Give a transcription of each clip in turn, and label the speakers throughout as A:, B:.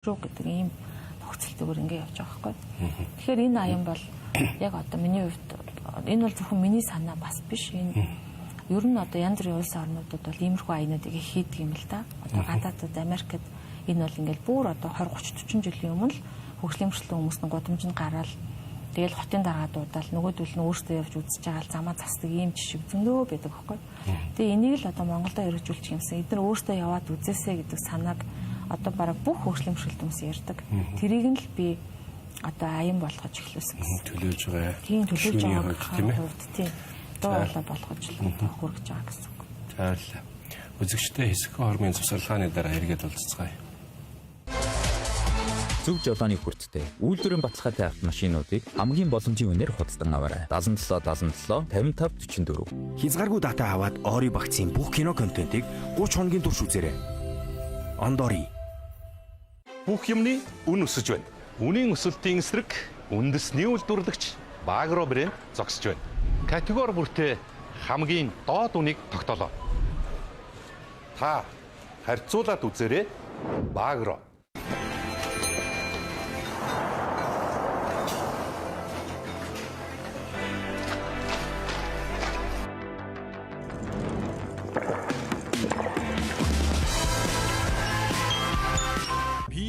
A: шүү гэдэг ийм нөхцөлтэйгээр ингэ явж байгаа байхгүй. Тэгэхээр энэ аян бол яг одоо миний хувьд энэ бол зөвхөн миний санаа бас биш. Энэ ер нь одоо янз бүрийн улс орнуудад бол иймэрхүү аянуудыг их хийдэг юм л да. Одоо гадаадад Америкт энэ бол ингээл бүр одоо 20 30 40 жилийн өмнө л хөгжлийн мөрчлөн хүмүүс нь гудамжинд гараал тэгэл хотын даргаа дуудаал нөгөөдөл нь өөртөө явж үзэж байгаа л замаа засдаг ийм жишг зөндөө байдаг байхгүй. Тэгээ энийг л одоо Монголдо хэрэгжүүлчих юмсан. Эдгээр өөртөө яваад үзээсэй гэдэг санааг одоо бараг бүх хөгжлийн мөрчлөлт хүмүүс ярьдаг. Тэрийг нь л би одоо аян болгож эхлүүлсэн гэсэн.
B: Төлөөлж байгаа.
A: Тийм, төлөөлж
B: Шүүний
A: байгаа
B: хувьд, тийм ээ.
A: хувьд тийм. Дуу хоолой болгож л одоо хүргэж байгаа гэсэн үг.
B: За, баярлалаа. Үзэгчтэй хэсэгхэн хормын цэцэрлэгааны дараа эргээд уулзцгаая.
C: Зөв жолооны хүрттэй үйлдвэрийн баталгаатай автомашинуудыг хамгийн боломжийн үнээр худалдан аваарай. 77 77 55 44.
D: Хязгааргүй дата аваад Ори багцын бүх кино контентыг 30 хоногийн турш үзээрэй. Ондори.
E: Бүх юмны үн өсөж байна. Үнийн өсөлтийн эсрэг үндэсний үйлдвэрлэгч Багро брэнд зогсож байна. Категори бүртээ хамгийн доод үнийг тогтоолоо. Та харьцуулаад үзээрэй. Багро.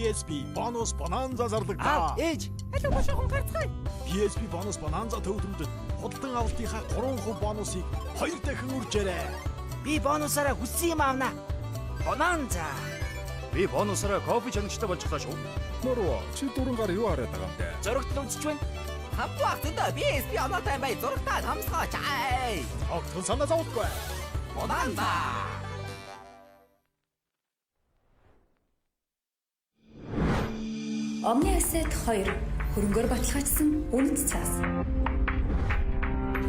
F: PSP бонус бонанза зарлагдаа.
G: Аав, ээж, аль бошоохон гарцгаая.
F: PSP бонус бонанза төвлөрөнд худалдан авалтынхаа 3% бонусыг 2 дахин үржээрэй.
G: Би бонусаараа хүссэн юм авна. Бонанза.
H: Би бонусаараа кофе чанагчтай болчихлоо шүү.
I: Мөрөө чи дөрөн гар юу хараад байгаа юм бэ?
G: Зурагт үзэж байна. Хамбах зөндөө PSP оноотой бай. Зурагтаа хамсгаач. Ай.
F: Огтхон санаа зовлгүй.
G: Бонанза.
J: Omni Asset 2 хөрөнгөөр баталгаажсан үнэт цаас.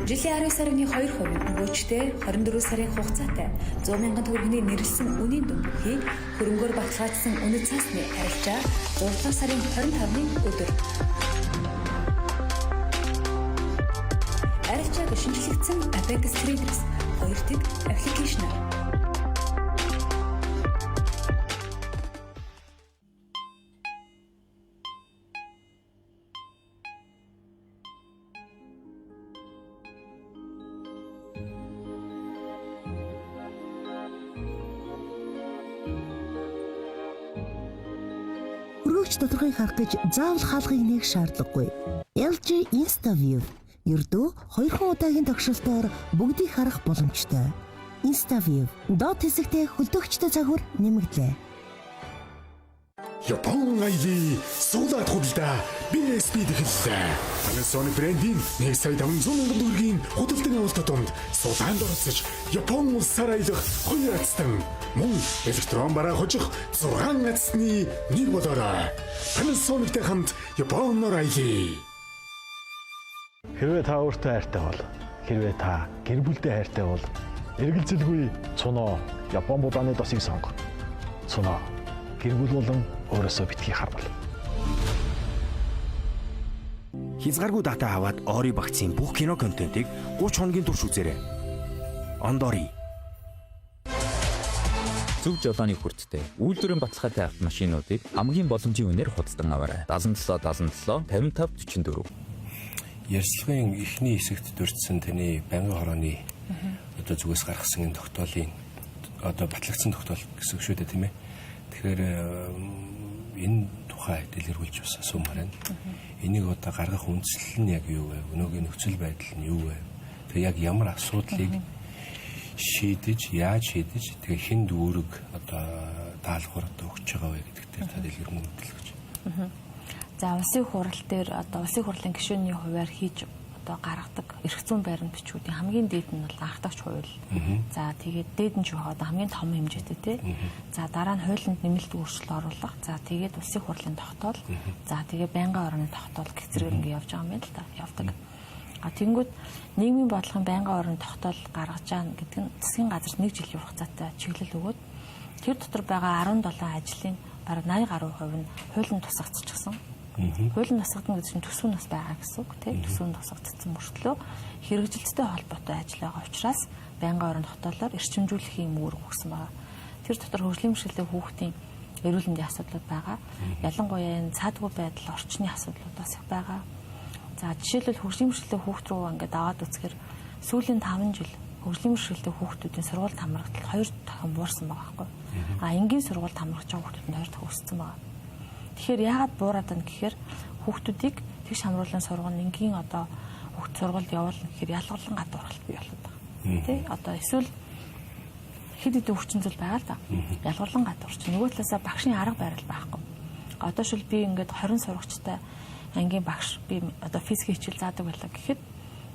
J: Жилийн 19 сарын 2% өгөөжтэй 24 сарын хугацаатай 100 мянган төгрөгийн нэрлсэн үнийн дүн бүхий хөрөнгөөр баталгаажсан үнэт цаасны арилжаа 6 дугаар сарын 25-ны өдөр. Арилжааг шинжлэгдсэн Apex Traders 2 тэг аппликейшнаар.
K: Хөргөгч тодорхой харах гэж заавал хаалгыг нээх шаардлагагүй. LG InstaView ердөө 2 удаагийн тогшилтоор бүгдийг харах боломжтой. InstaView доод хэсэгтээ хөлдөөгчтэй загвар нэмэгдлээ.
F: Япон аялын суулаад худалдаа BSP-д эхэллээ. Panasonic брендийн 1 сая 500 мянган төгрөгийн худалдан авалт донд сулаанд оролцож Япон улсаар аялах 2 азтан мөн электрон бараа хожих 6 азтны нэг болоорой. Panasonic-тэй хамт Японоор аялъя.
L: Хэрвээ та өөртөө хайртай бол, хэрвээ та гэр бүлдээ хайртай бол эргэлзэлгүй Цуно Япон будааны досыг сонго. Цуно гэр бүл болон өөрөөсөө битгий харвал.
D: Хязгааргүй дата аваад Ори багцын бүх кино контентыг 30 хоногийн турш үзээрэй. Ондори.
C: Зөв жолооны хүрттэй үйлдвэрийн баталгаатай автомашинуудыг хамгийн боломжийн үнээр худалдан аваарай. 77 77 55 44.
B: Ярилцлагын эхний хэсэгт дурдсан таны байнгын хорооны одоо зүгээс гаргасан энэ тогтоолын одоо батлагдсан тогтоол гэсэн үг шүү дээ, тийм ээ. Тэгэхээр энэ тухай дэлгэрүүлж бас асуумаар байна. Энийг одоо гаргах үндслэл нь яг юу вэ? Өнөөгийн нөхцөл байдал нь юу вэ? Тэгээ яг ямар асуудлыг шийдэж, яаж шийдэж, тэгээ хэн дүүрэг одоо даалгавар одоо өгч байгаа вэ гэдэг дээр та дэлгэрэнгүй мэдээлэл өгч.
A: За, улсын хурал дээр одоо улсын хурлын гишүүний хувиар хийж одоо гаргадаг эрх зүйн байрны бичгүүдийн хамгийн дээд нь бол анхдагч хууль. За, тэгээд дээд нь ч яг одоо хамгийн том хэмжээтэй тий. За, дараа нь хуулинд нэмэлт өөрчлөлт оруулах. За, тэгээд улсын хурлын тогтоол. За, тэгээд байнгын орны тогтоол гэх зэрэг ингэ явж байгаа юм байна л да. Явдаг. А тэгэнгүүт нийгмийн бодлогын байнгын орны тогтоол гаргаж байгаа гэдэг нь засгийн газарт 1 жилийн хугацаатай чиглэл өгөөд тэр дотор байгаа 17 ажлын бараг 80 гаруй хувь нь хуулинд тусгацчихсан. Хуулийн тусгадна гэдэг чинь төсөв нь бас байгаа гэсэн үг тийм. Төсөв нь тусгагдсан мөртлөө хэрэгжилттэй холбоотой ажил байгаа учраас байнгын орон тогтоолоор эрчимжүүлэх юм үүрэг өгсөн байгаа. Тэр дотор хөгжлийн бэрхшээлтэй хүүхдийн Эрүүл мэндийн асуудлууд байгаа. Ялангуяа энэ цаадгүй байдал, орчны асуудлууд бас их байгаа. За жишээлбэл хөгжлийн бэрхшээлтэй хүүхд рүү ингээд аваад үзэхээр сүүлийн 5 жил хөгжлийн бэрхшээлтэй хүүхдүүдийн сургуульд хамрагдал 2 дахин буурсан байгаа байхгүй. А энгийн сургуульд хамрагдж байгаа хүүхдүүд нь 2 дахин өссөн байгаа. Тэгэхээр яагаад буураад байна гэхээр хүүхдүүдийг тэгш хамруулан сургууль энгийн одоо хүүхд сургуульд явуулна гэхээр ялгарлан гадуурхалт бий болоод байгаа. Тэ одоо эсвэл хэд хэдэн хүчин зүйл байгаа л да. Ялгарлан гадуурч. Нөгөө талаасаа багшийн арга барил байхгүй. Одоо шил би ингээд 20 сурагчтай ангийн багш би одоо физик хичээл заадаг байлаа гэхэд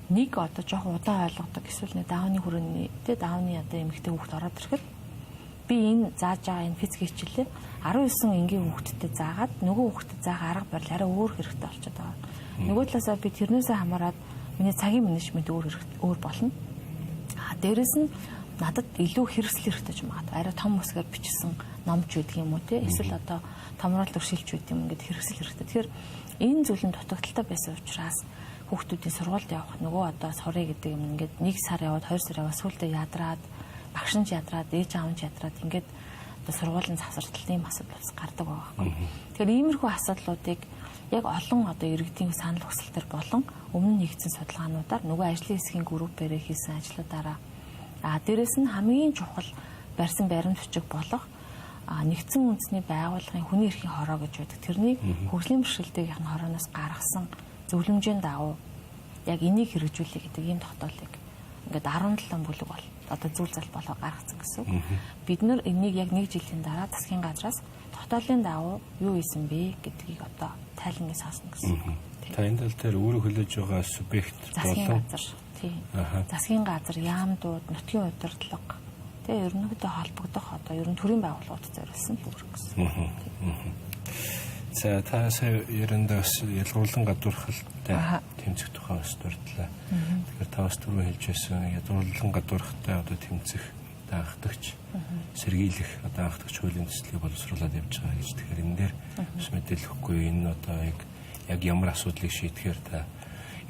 A: нэг одоо жоохон удаан ойлгодог эсвэл нэг даавны хүрээний тэ даавны одоо эмэгтэй хүүхд ороод ирэхэд би энэ зааж байгаа энэ физик хичээлээ 19 энгийн хүүхэдтэй заагаад нөгөө хүүхдэд заах арга барил арай өөр хэрэгтэй болчиход байгаа. Нөгөө талаасаа би тэрнээсээ хамаарат миний цагийн менежмент өөр хэрэгтэй өөр болно. А дээрэс нь надад илүү хэрэгсэл хэрэгтэй ч юм аа. Арай том үсгээр бичсэн номч байдаг юм уу те эсвэл одоо томруулалт өршилч байдаг юм ингээд хэрэгсэл хэрэгтэй. Тэгэхээр энэ зүйл нь дутагдaltaй байсан учраас хүүхдүүдийн сургуульд явах нөгөө одоо сурыг гэдэг юм ингээд 1 сар яваад 2 сар яваад сүүлдээ ядраад багш нь ч ядраад ээж аав нь ч ядраад ингээд одоо сургуулийн завсардалт ийм асуудал бас гардаг байгаа байхгүй. Тэгэхээр иймэрхүү асуудлуудыг яг олон одоо иргэдийн санал хүсэлтээр болон өмнө нэгдсэн судалгаануудаар нөгөө ажлын хэсгийн группээрээ хийсэн ажлуудаараа дээрэс нь хамгийн чухал барьсан баримт бичиг болох нэгдсэн үндэсний байгууллагын хүний эрхийн хороо гэж байдаг. Тэрний хөгжлийн бэрхшээлтэйгийнх нь хорооноос гаргасан зөвлөмжийн дагуу яг энийг хэрэгжүүлэе гэдэг ийм тогтоолыг ингээд 17 бүлэг бол одоо зүйл зал болоо гаргацсан гэсэн үг. Бид нар энийг яг нэг жилийн дараа засгийн газраас тогтоолын дагуу юу хийсэн бэ гэдгийг одоо тайлангийн сонсно гэсэн үг.
B: Та энэ тал дээр өөрөө хүлээж байгаа субъект
A: засгийн газар тий. Засгийн газар, яамдууд, нутгийн удирдлага тий ерөнхийдөө холбогдох одоо ер нь төрийн байгууллагууд зориулсан бүрэг гэсэн.
B: За та сая яриандаа бас ялгуурлан гадуурхалтай тэмцэх тухай бас дурдлаа. Тэгэхээр та бас түрүү хэлж байсан ялгуурлан гадуурхалтай одоо тэмцэх анхдагч сэргийлэх одоо анхдагч хуулийн төслийг боловсруулад явж байгаа гэж. Тэгэхээр энэ дээр бас мэдээлэл өгөхгүй энэ одоо яг ямар асуудлыг шийдэхээр та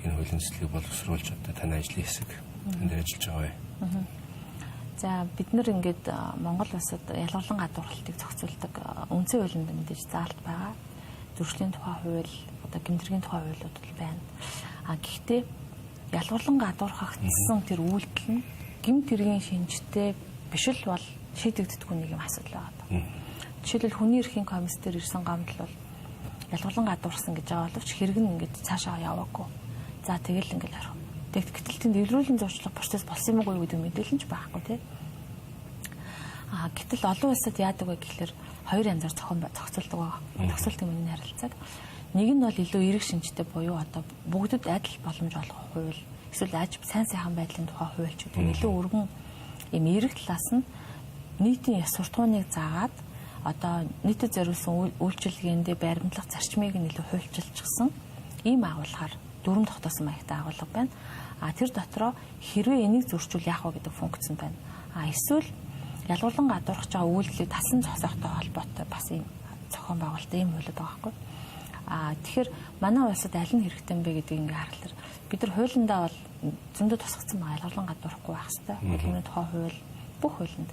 B: энэ хуулийн төслийг боловсруулж одоо таны ажлын хэсэг энэ дээр ажиллаж байгаа вэ?
A: За бид нар ингээд Монгол улсад ялгуурлан гадуурхалтыг зохицуулдаг үндсэн хуулинд мэдээж заалт байгаа. Зөрчлийн тухай хууль, одоо гэмтэргийн тухай хуулиуд бол байна. А гэхдээ ялгуурлан гадуурхагдсан тэр үйлдэл нь гэмт хэргийн шинжтэй биш л бол шийдэгддэггүй нэг юм асуудал байгаа. Жишээлбэл хүний эрхийн комисс дээр ирсэн гомдол бол ялгуурлан гадуурхсан гэж байгаа боловч хэрэг нь ингээд цаашаа яваагүй. За тэгэл ингээд орох. Гэтэл тэнд эвлэрүүлэн зурчлах процесс болсон юм уу гэдэг мэдээлэл нь ч байхгүй тий. А гэтэл олон улсад яадаг вэ гэхлээр хоёр янзаар зохион зохицуулдаг байгаа. Зохицуултын миний харилцааг. Нэг нь бол илүү эерэг шинжтэй буюу одоо бүгдэд адил боломж олгох хууль, эсвэл аж сайн сайхан байдлын тухай хууль ч гэдэг илүү өргөн ийм эерэг талаас нь нийтийн ёс суртахууныг заагаад одоо нийтэд зориулсан үйлчилгээндээ баримтлах зарчмыг нь илүү хуульчилчихсан ийм агуулгаар дүрм тогтоосон маягтай агуулга байна. А тэр дотроо хэрвээ энийг зөрчүүл яах вэ гэдэг функц нь байна. А эсвэл ялгуурлан гадуурхаж байгаа үйлдэлийг тасан зогсоохтой холбоотой бас ийм зохион байгуулалт ийм хуулиуд байгаа байхгүй. А тэгэхээр манай улсад аль нь хэрэгтэй юм бэ гэдгийг ингээ харахаар бид нар хуулиндаа бол зөндөө тусгацсан байгаа. Ялгуурлан гадуурхахгүй байх хэрэгтэй. Хөдөлмөрийн тухай хууль бүх хуулинд.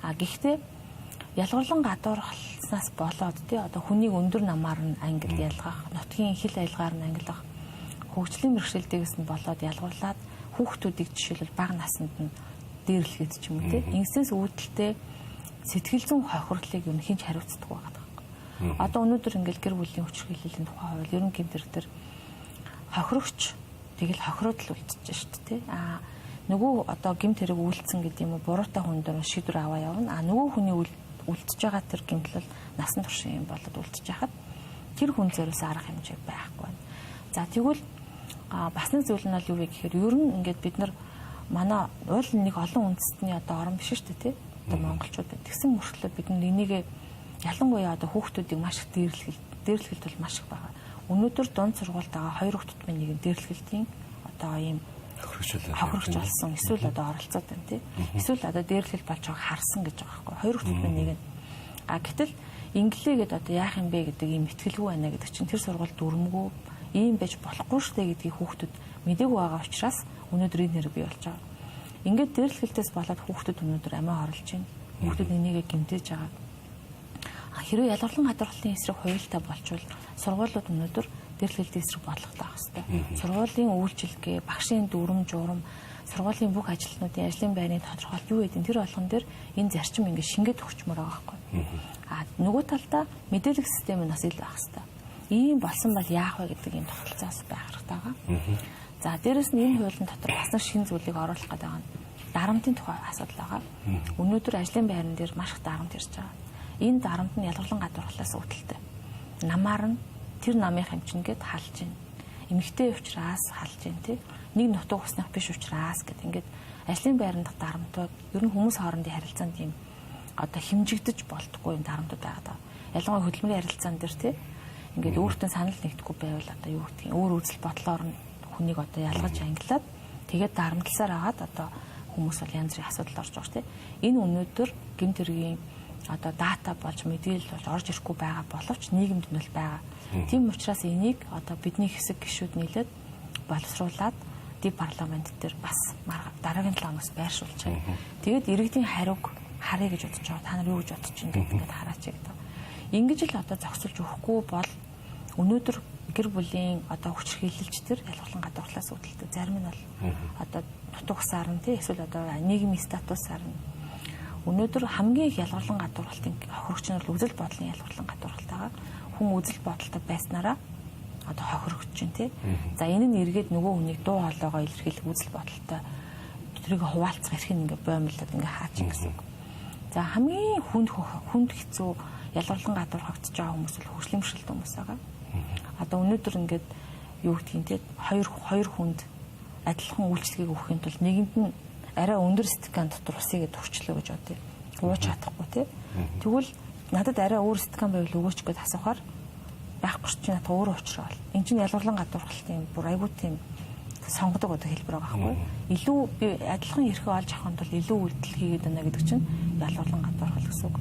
A: А гэхдээ ялгуурлан гадуурхалснаас болоод тий одоо хүнийг өндөр намаар нь ангид ялгах, нутгийн хил аялгаар нь ангилах, хөгжлийн бэрхшээлтэйгээс нь болоод ялгуурлаад хүүхдүүдийг жишээлбэл бага наснд нь дээрлэхэд ч юм уу тий ингэсээс үүдэлтэй сэтгэл зүйн хохирлыг ер нь хинч хариуцдаг байгаа байхгүй. Одоо өнөөдөр ингээл гэр бүлийн хүчирхийллийн тухай хууль ер нь гэмт хэрэг төр хохирогч тэгэл хохироод л үлдчихэж шүү дээ тий. А нөгөө одоо гэмт хэрэг үйлдсэн гэдэг юм уу буруутай хүн дээр шийдвэр аваа явна. А нөгөө хүний үлдчихэж байгаа тэр гэмтэл насан туршийн юм болоод үлдчихэж хахад тэр хүн зориулсан арга хэмжээ байхгүй байна. За тэгвэл бас нэг зүйл нь бол юу вэ гэхээр ер нь ингээд бид нар манай уул нэг олон үндэстний одоо орн биш шүү дээ тий. Одоо монголчууд байна. Тэгсэн мөртлөө бид нар энийг ялангуяа одоо хүүхдүүдийг маш их дээрлэхэлт бол маш их байгаа. Өнөөдөр дунд сургуульд байгаа хоёр хүүхд тутмын нэг нь дээрлэхэлтийн одоо ийм хохирогч болсон. Эсвэл одоо оролцоод байна тий. Эсвэл одоо дээрлэхэл болж байгааг харсан гэж байгаа байхгүй. Хоёр хүүхд тутмын нэг нь. А гэтэл инглигээд одоо яах юм бэ гэдэг ийм итгэлгүй байна гэдэг чинь тэр сургууль дүрмгүй ийм байж болохгүй штэ гэдгийг хүүхдүүд мдээгүй байгаа учраас өнөөдөр энэ хэрэг бий болж байгаа. Ингээд дээрлэхэлтээс болоод хүүхдүүд өнөөдөр амиа хорлож байна. Хүүхдүүд энийгээ гэмтээж байгаа. Хэрвээ ялгарлан гадуурхлын эсрэг хуультай болчвол сургуулиуд өнөөдөр дэргэлтийн эсрэг бодлоготой байх хэрэгтэй. Сургуулийн үйлчилгээ, багшийн дүрм журам, сургуулийн бүх ажилтнуудын ажлын байрны тодорхойлолт юу гэдэг тэр болгон дээр энэ зарчим ингээд шингээд өгчмөр байгаа байхгүй. А нөгөө талдаа мэдээлэх систем нь бас ил байх хэрэгтэй. Ийм болсон бол яах вэ гэдэг ийм тогтолцоос байх хэрэгтэй байгаа. За дээрэс нь энэ хуулийн дотор бас нэг шинэ зүйлийг оруулах гэдэг байгаа нь дарамтын тухай асуудал байгаа. Өнөөдөр ажлын байран дээр маш их дарамт ирж байгаа. Энэ дарамт нь ялгарлан гадуурхлаас үүдэлтэй. Намаар нь тэр намын хэмжин гэд халж байна. Эмэгтэй учраас халж байна тий. Нэг нутаг усных биш учраас гэд ингээд ажлын байран дахь дарамтууд ер нь хүмүүс хоорондын харилцаанд ийм одоо хэмжигдэж болдгоо юм дарамтууд байгаа даа. Ялангуяа хөдөлмөрийн харилцаан дээр тий ингээд өөртөө санал нэгдэхгүй байвал одоо юу гэдгийг өөр үзэл бодлоор нь хүнийг одоо ялгаж ангилаад тэгээд дарамтласаар агаад одоо хүмүүс бол янз бүрийн асуудалд орж байгаа шүү дээ. Энэ өнөөдөр гэмт хэргийн одоо дата болж мэдээлэл болж орж ирэхгүй байгаа боловч нийгэмд нь бол байгаа. Тийм учраас энийг одоо бидний хэсэг гишүүд нийлээд боловсруулад дэв парламент дээр бас дараагийн 7 хоногоос байршуулж байгаа. Тэгээд иргэдийн хариуг харъя гэж бодож байгаа. Та нар юу гэж бодож байна гэдэг ингээд хараач гэдэг. Ингэж л одоо зогсолж өгөхгүй бол өнөөдөр гэр бүлийн одоо хүчирхийлэлч төр ялгарлан гадуурхлаас үүдэлтэй. Зарим нь бол одоо нутаг усаар нь тий эсвэл одоо нийгмийн статусаар нь өнөөдөр хамгийн их ялгарлан гадуурхалтын хохирогч нь бол үзэл бодлын ялгарлан гадуурхалт байгаа. Хүн үзэл бодолтой байснараа одоо хохирогч чинь тий. За энэ нь эргээд нөгөө хүнийг дуу хоолойгоо илэрхийлэх үзэл бодолтой тэрийг хуваалцах эрх нь ингээ боомлоод ингээ хаачих гэсэн үг. За хамгийн хүнд хэцүү ялгарлан гадуурхагдж байгаа хүмүүс бол хөгжлийн бэрхшээлтэй хүмүүс байгаа. Одоо өнөөдөр ингээд юу гэдгийг те хоёр хүнд адилхан үйлчлэгийг өгөхийн тулд нэгэнд нь арай өндөр стакан дотор усыг төрчлөө гэж бодъё. Ууж чадахгүй те. Тэгвэл надад арай өөр стакан байвал өгөөч гэдээ асуухаар байхгүй чи надад өөр учраа бол. Энд чинь ялгарлан гадуурхалтын бүр айгүй тийм сонгодог одоо хэлбэр байгаа байхгүй. Илүү би адилхан эрхээ олж авахын тулд илүү үйлдэл хийгээд байна гэдэг чинь ялгарлан гадуурхал гэсэн үг.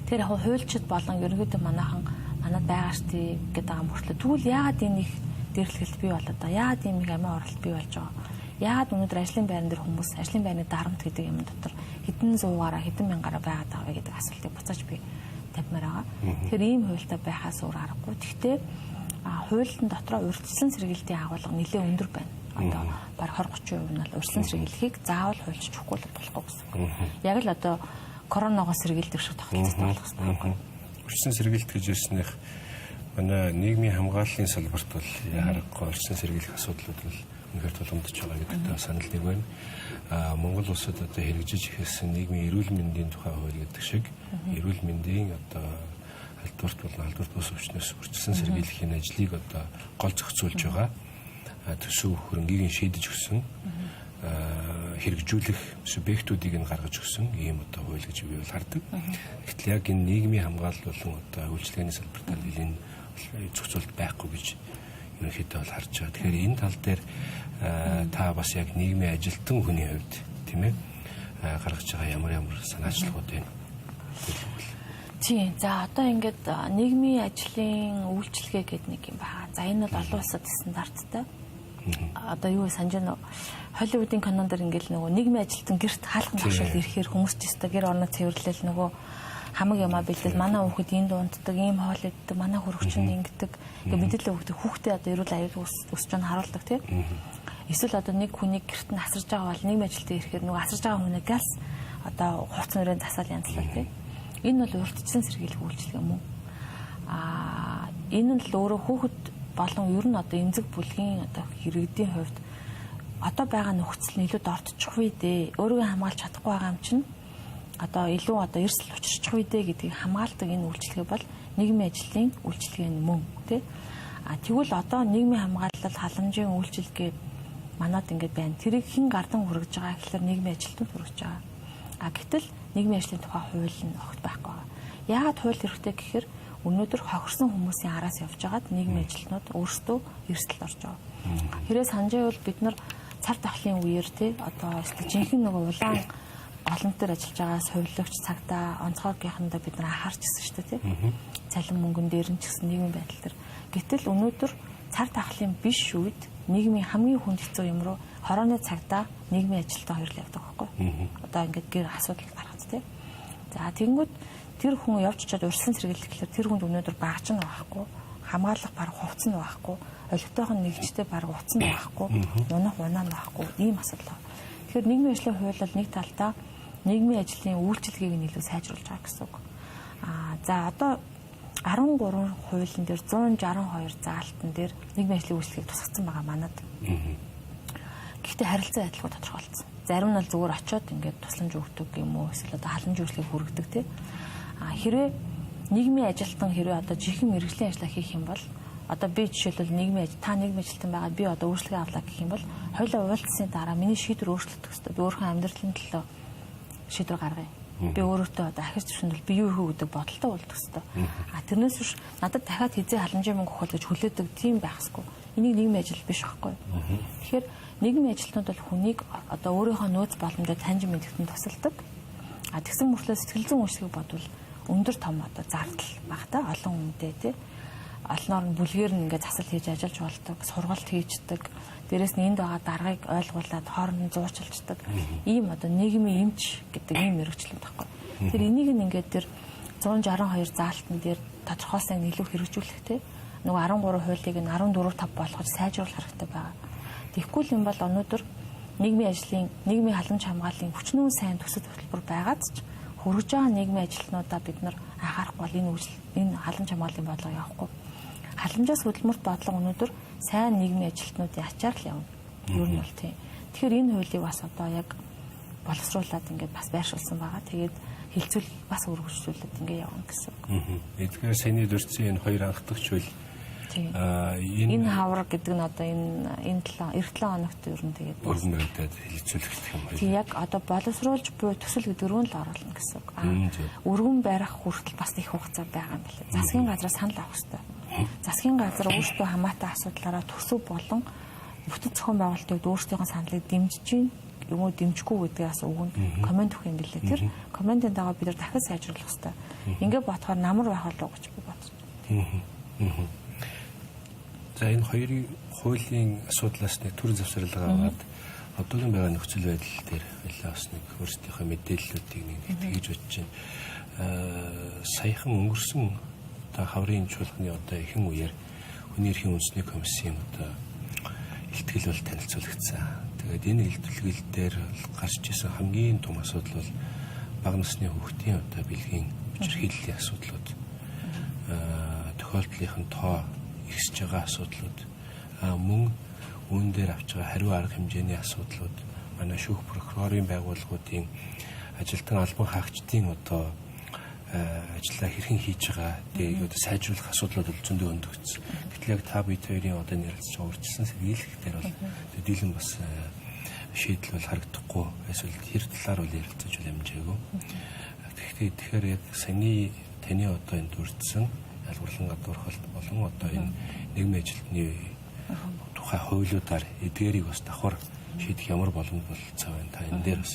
A: Тэр яг хуульчид болон ерөнхийдөө манайхан манад байгаа штий гэдэг байгаа мөртлөө тэгвэл яагаад энэ их дэрэлгэлт бий болоод байгаа? Яагаад ийм их амиа оролт бий болж байгаа? Яагаад өнөөдөр ажлын байран дээр хүмүүс ажлын байрны дарамт гэдэг юм дотор хэдэн зуугаараа хэдэн мянгаараа байгаад байгаа вэ гэдэг асуултыг буцааж би тавьмаар байгаа. Тэгэхээр ийм хуультай байхаас өөр аргагүй. Гэхдээ хуулийн дотроо урьдчилан сэргийлтийн агуулга нэлээд өндөр байна. Одоо бараг 20-30% нь бол урьдчилан сэргийлэхийг заавал хуульчилж өгөхгүй л болохгүй гэсэн. Яг л одоо коронавигоос сэргийлдэг шиг тогтолцоотой болох хэрэгтэй байхгүй.
B: Урьдчилан сэргийлт гэж ярьсных манай нийгмийн хамгааллын салбарт бол яарахгүй урьдчилан сэргийлэх асуудлууд бол үнэхээр тулгамдж байгаа гэдэгт санал нэг байна. Монгол улсад одоо хэрэгжиж эхэлсэн нийгмийн эрүүл мэндийн тухай хууль гэдэг шиг эрүүл мэндийн одоо халдварт болон халдварт бус өвчнөөс урьдчилан сэргийлэхийн ажлыг одоо гол зохицуулж байгаа. Төсөв хөрөнгийг нь шийдэж өгсөн хэрэгжүүлэх субъектуудыг нь гаргаж өгсөн ийм одоо хууль гэж би бол хардаг. Гэтэл яг энэ нийгмийн хамгаалал болон одоо үйлчилгээний салбарт энэ зохицуулт байхгүй гэж ерөнхийдөө бол харж байгаа. Тэгэхээр энэ тал дээр та бас яг нийгмийн ажилтан хүний хувьд тийм гаргаж байгаа ямар ямар санаачлагууд байна?
A: Тийм. За одоо ингээд нийгмийн ажлын үйлчилгээ гэдэг нэг юм байна. За энэ бол олон улсад стандарттай. Одоо юу санаж байна уу? Холливуудын кинон дэр ингээл нөгөө нийгмийн ажилтан гэрт хаалхан тогшоол ирэхээр хүмүүс ч өстой гэр орноо цэвэрлэл нөгөө хамаг юмаа бэлдэл манай хүүхэд энд унтдаг, ийм хоол иддэг, манай хөрөгчөнд ингэдэг. Ингээ мэдээлэл өгдөг хүүхдээ одоо эрүүл аюул өсөж байгаа харуулдаг тий. Эсвэл одоо нэг хүнийг гэрт нь асарж байгаа бол нийгмийн ажилтан ирэхээр нөгөө асарж байгаа хүнийг галс одоо хувц нүрэн засаал янзлаа тий. Энэ бол урьдчилан сэргийлэх үйлчилгээ мөн. Энэ нь л өөрөө хүүхэд болон ер нь одоо эмзэг бүлгийн одоо иргэдийн хувьд одоо байгаа нөхцөл нь илүү дортчих үе дээ. Өөрийгөө хамгаалж чадахгүй байгаа юм чинь одоо илүү одоо эрсдэл учирчих үе дээ гэдгийг хамгаалдаг энэ үйлчилгээ бол нийгмийн ажлын үйлчилгээ нь мөн тий. Тэгвэл одоо нийгмийн хамгаалал халамжийн үйлчилгээ манад ингээд байна. Тэрийг хэн гардан хүргэж байгаа гэхэлэр нийгмийн ажилтнууд хүргэж байгаа. Гэтэл нийгмийн ажлын тухай хууль нь огт байхгүй байгаа. Яагаад хууль хэрэгтэй гэхээр өнөөдөр хохирсон хүмүүсийн араас явж байгаад нийгмийн ажилтнууд өөрсдөө эрсдэлд орж байгаа. Хэрэг санаж байвал бид нар цар тахлын үеэр тий одоо жинхэнэ нөгөө улаан голомт дээр ажиллаж байгаа совилогч цагдаа онцгойгийнхандаа бид нар анхаарч ирсэн шүү дээ тий. Цалин мөнгөн дээр нь ч гэсэн нийгмийн байдал дээр. Гэтэл өнөөдөр цар тахлын биш үед нийгмийн хамгийн хүнд хэцүү юм руу хорооны цагдаа нийгмийн ажилтан хоёр л явдаг байхгүй. Одоо ингээд гэр асуудал гаргах тий. За тэгэнгүүт Тэр хүн явж чад урьдчилан сэргийлэхлээр тэр хүнд өнөөдөр багж нь байхгүй, хамгаалах бараг хувцас нь байхгүй, олигтойхон нэгжтэй бараг утас нь байхгүй, унах унаа нь байхгүй ийм асуудал байна. Тэгэхээр нийгмийн ажлын хууль бол нэг талдаа нийгмийн ажлын үйлчилгээг нь илүү сайжруулж байгаа гэсэн үг. За одоо 13 хуулийн дээр 162 заалтан дээр нийгмийн ажлын үйлчилгээг тусгацсан байгаа манад. Гэхдээ харилцан адилгүй тодорхойлцсон. Зарим нь бол зүгээр очиод ингээд тусламж өгдөг юм уу эсвэл одоо халамж үйлчлэгийг хүргэдэг тий. Хэрвээ нийгмийн ажилтан хэрвээ одоо жинхэнэ мэргэжлийн ажлаа хийх юм бол одоо би жишээлбэл нийгмийн ажил та нийгмийн ажилтан байгаа би одоо үйлчлэгээ авлаа гэх юм бол хоёулаа уулзсаны дараа миний шийдвэр өөрчлөгдөх ёстой. Би өөрийнхөө амьдралын төлөө шийдвэр гаргая. Би өөрөөсөө одоо ахиж зөвшөөрөл би юу хийх гэдэг бодолтой болдог ёстой. Тэрнээс биш надад дахиад хизээ халамжийн мөнгө өгөх гэж хүлээдэг тийм байх ёсгүй. Энийг нийгмийн ажил биш байхгүй. Тэгэхээр нийгмийн ажилтнууд бол хүнийг одоо өөрийнхөө нөөц боломжоо таньж мэдгэдэн тусалдаг. Тэгсэн мөртлөө сэтгэл зүйн үйлчлэгийг бодвол өндөр том одоо зардал баг та олон хүнтэй тий. Олноор нь бүлгээр нь ингээд засал хийж ажиллаж болдог, сургалт хийждэг. Дээрээс нь энд байгаа даргаыг ойлгуулад хооронд нь зуучилждаг. Ийм одоо нийгмийн эмч гэдэг ийм мэргэжил байхгүй. Тэр энийг нь ингээд тэр 162 заалтан дээр тодорхойлсон илүү хэрэгжүүлэх тий. Нөгөө 13 хуулийг нь 14.5 болгож сайжруулах хэрэгтэй байгаа. Тэгэхгүй л юм бол өнөөдөр нийгмийн ажлын, нийгмийн халамж хамгааллын хүчнэн сайн төсөл хөтөлбөр байгаад ч хөргөж байгаа нийгмийн ажилтнуудаа бид нар анхаарахгүй бол энэ үйлчлэл, энэ халамж хамгааллын бодлого явахгүй. Халамжаас хөдөлмөрт бодлого өнөөдөр сайн нийгмийн ажилтнуудын ачаар л явна. Ер нь бол тийм. Тэгэхээр энэ хуулийг бас одоо яг боловсруулад ингээд бас байршуулсан байгаа. Тэгээд хилцүүл бас өргөжлүүлээд ингээд явна гэсэн.
B: Эдгээр саяны дурдсан энэ хоёр анхдагч хууль
A: энэ хавар гэдэг нь одоо энэ 7 эх 7 хоногт ер нь тэгээд
B: өргөн баригдаад хилцүүлэх юм байна.
A: Тийм яг одоо боловсруулж буй төсөл гэдэг рүү л оруулна гэсэн үг. Өргөн барих хүртэл бас их хугацаа байгаа юм билээ. Засгийн газраас санал авах хэрэгтэй. Засгийн газар өөрсдөө хамаатай асуудлаараа төсөв болон бүтэн зохион байгуулалтын үед өөрсдийнхөө саналыг дэмжиж чинь юм уу дэмжихгүй гэдгээс өгнө коммент өгөх юм билээ. Тэр комментын дагуу бид нар дахиж сайжруулах хэрэгтэй. Ингээ бодохоор намар байх болов уу гэж би бодож байна.
B: За энэ хоёрын хуулийн асуудлаас нэг төр завсарлага аваад одоогийн байгаа нөхцөл байдал дээр хоёлаа бас нэг өөрсдийнхөө мэдээллүүдийг нэг тэгж бодож байна. Саяхан өнгөрсөн одоо хаврын чуулганы одоо ихэнх үеэр хүний эрхийн үндэсний комиссийн одоо илтгэл бол танилцуулагдсан. Тэгээд энэ илтгэл дээр гарч исэн хамгийн том асуудал бол бага насны хүүхдийн одоо бэлгийн хүчирхийллийн асуудлууд, тохиолдлынх нь тоо ихсэж байгаа асуудлууд, мөн үүн дээр авч байгаа хариу арга хэмжээний асуудлууд, манай шүүх прокурорын байгууллагуудын ажилтан албан хаагчдын одоо ажлаа хэрхэн хийж байгаа, тэгээд одоо сайжруулах асуудлууд бол зөндөө өндөгдсөн. Гэтэл яг та бид хоёрын одоо ярилцж байгаа урьдчилан сэргийлэх дээр бол төдийлөн бас шийдэл бол харагдахгүй, эсвэл тэр талаар бол ярилцаж бол амжаагүй. Тэгэхээр яг саяны таны одоо энэ дурдсан ялгуурлан гадуурхалт болон одоо энэ нийгмийн ажилтны тухай хуулиудаар эдгээрийг бас давхар шийдэх ямар боломж бололцоо байна? Та энэ дээр бас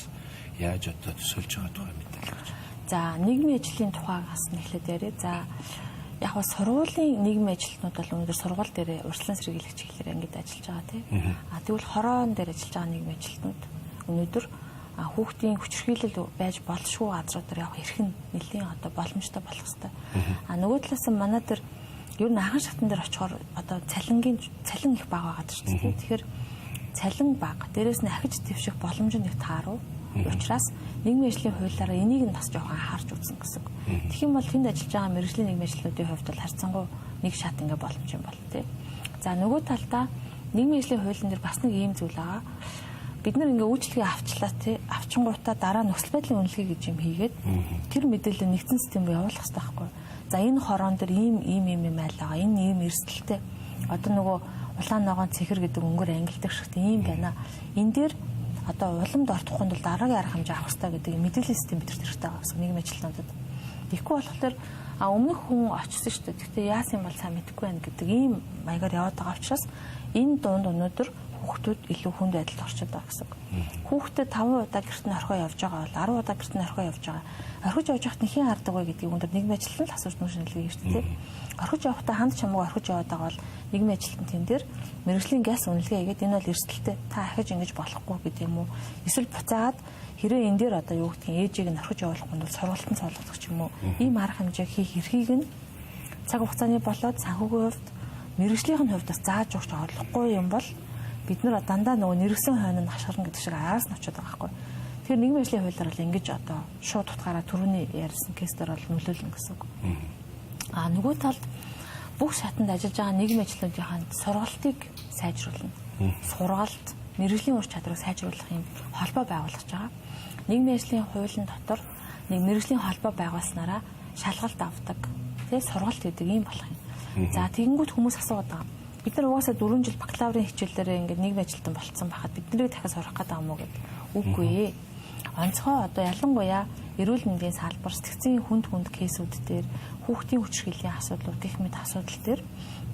B: яаж одоо төсөөлж байгаа тухай мэдээлэл өгч.
A: За нийгмийн ажлын тухайгаас нэхлээд яриа. За яг ба сургуулийн нийгмийн ажилтнууд бол өнөөдөр сургууль дээр урьдчилан сэргийлэх чиглэлээр ангид ажиллаж байгаа тий. Тэгвэл хороон дээр ажиллаж байгаа нийгмийн ажилтнууд өнөөдөр хүүхдийн хүчирхийлэл байж болшгүй газруудаар явах эрх нь нэлийн одоо боломжтой болох хэвээр. Нөгөө талаас нь манай дээр ер нь анхан шатн дээр очихоор одоо цалин их бага байгаа шүү дээ. Тэгэхээр цалин бага, дээрээс нь ахиж дэвших боломж нь их тааруу. Учраас нийгмийн ажлын хуулиараа энийг нь бас жоохон анхаарч үзнэ гэсэн. Тэгэх юм бол тэнд ажиллаж байгаа мэргэжлийн нийгмийн ажилтнуудын хувьд бол харьцангуй нэг шат ингээ боломж юм бол тий. За нөгөө талдаа нийгмийн ажлын хуулийн дээр бас нэг ийм зүйл байгаа. Бид нар ингээ үйлчлэгээ авчлаа тий, авчингуудаа дараа нөхцөл байдлын үнэлгээ гэж юм хийгээд тэр мэдээлэл нэгдсэн систем рүү явуулах хэрэгтэй байхгүй. За энэ хороон дээр ийм ийм ийм юм айл байгаа. Энэ ийм эрсдэлтэй. Одоо нөгөө улаан ногоон цэхэр гэдэг өнгөөр ангилдаг шигт ийм байна. Энэ дээр одоо уламд ортохгүй бол дараагийн арга хэмжээ авах хэрэгтэй гэдэг мэдээллийн систем бидэрт хэрэгтэй байгаа гэсэн нийгмийн ажилтнуудад. Тэгэхгүй болохоор өмнөх хүн очсон шүү дээ. Гэхдээ яасан юм бол сайн мэдэхгүй байна гэдэг ийм маягаар яваад байгаа учраас энэ дунд өнөөдөр хүүхдүүд илүү хүнд байдалд орчод байгаа гэсэн. Хүүхдэд 5 удаа гэрт нь орхио явж байгаа бол 10 удаа гэрт нь орхио явж байгаа. Орхиж явж байхад нь хэн хардаг вэ гэдгийг өнөөдөр нийгмийн ажилтнууд л асууж нүш шинжилгээ хийж шүү дээ. Орхиж явахдаа ханд чамаагүй орхиж яваад байгаа бол нийгмийн ажилтан тэн дээр мэргэжлийн газ үнэлгээ хийгээд энэ бол эрсдэлтэй. Та ахиж ингэж болохгүй гэдэг юм уу? Эсвэл буцаагаад хэрвээ энэ дээр одоо юу гэдгийг ээжийг нь орхиж явуулахгүй бол сургалтанд цоолгох ч юм уу. Ийм арга хэмжээг хийх эрхийг нь цаг хугацааны болоод санхүүгийн хувьд мэргэжлийн хувьд бас зааж өгч орлохгүй юм бол бид нар дандаа нөгөө нэргсэн хойно нь хашгирна гэдэг шиг араас нь очиод байгаа байхгүй. Тэгэхээр нийгмийн ажлын хуулиар бол ингэж одоо шууд утгаараа түрүүний ярьсан кейс дээр бол нөлөөлнө гэсэн үг. А нөгөө талд бүх шатанд ажиллаж байгаа нийгмийн ажилтнуудынхаа сургалтыг сайжруулна. Сургалт, мэргэжлийн ур чадварыг сайжруулах юм холбоо байгуулж байгаа. Нийгмийн ажлын хуулийн дотор нэг мэргэжлийн холбоо байгуулснараа шалгалт авдаг, тэ сургалт гэдэг ийм болох юм. За тэгэнгүүт хүмүүс асууад байгаа. Бид нар угаасаа 4 жил бакалаврын хичээлээрээ ингээд нийгмийн ажилтан болцсон байхад бид нарыг дахиад сурах гэдэг юм уу гэд. Үгүй ээ. Онцгой одоо ялангуяа эрүүл мэндийн салбар, сэтгцийн хүнд хүнд кейсүүд дээр, хүүхдийн хүчирхийллийн асуудлууд гэх мэт асуудал дээр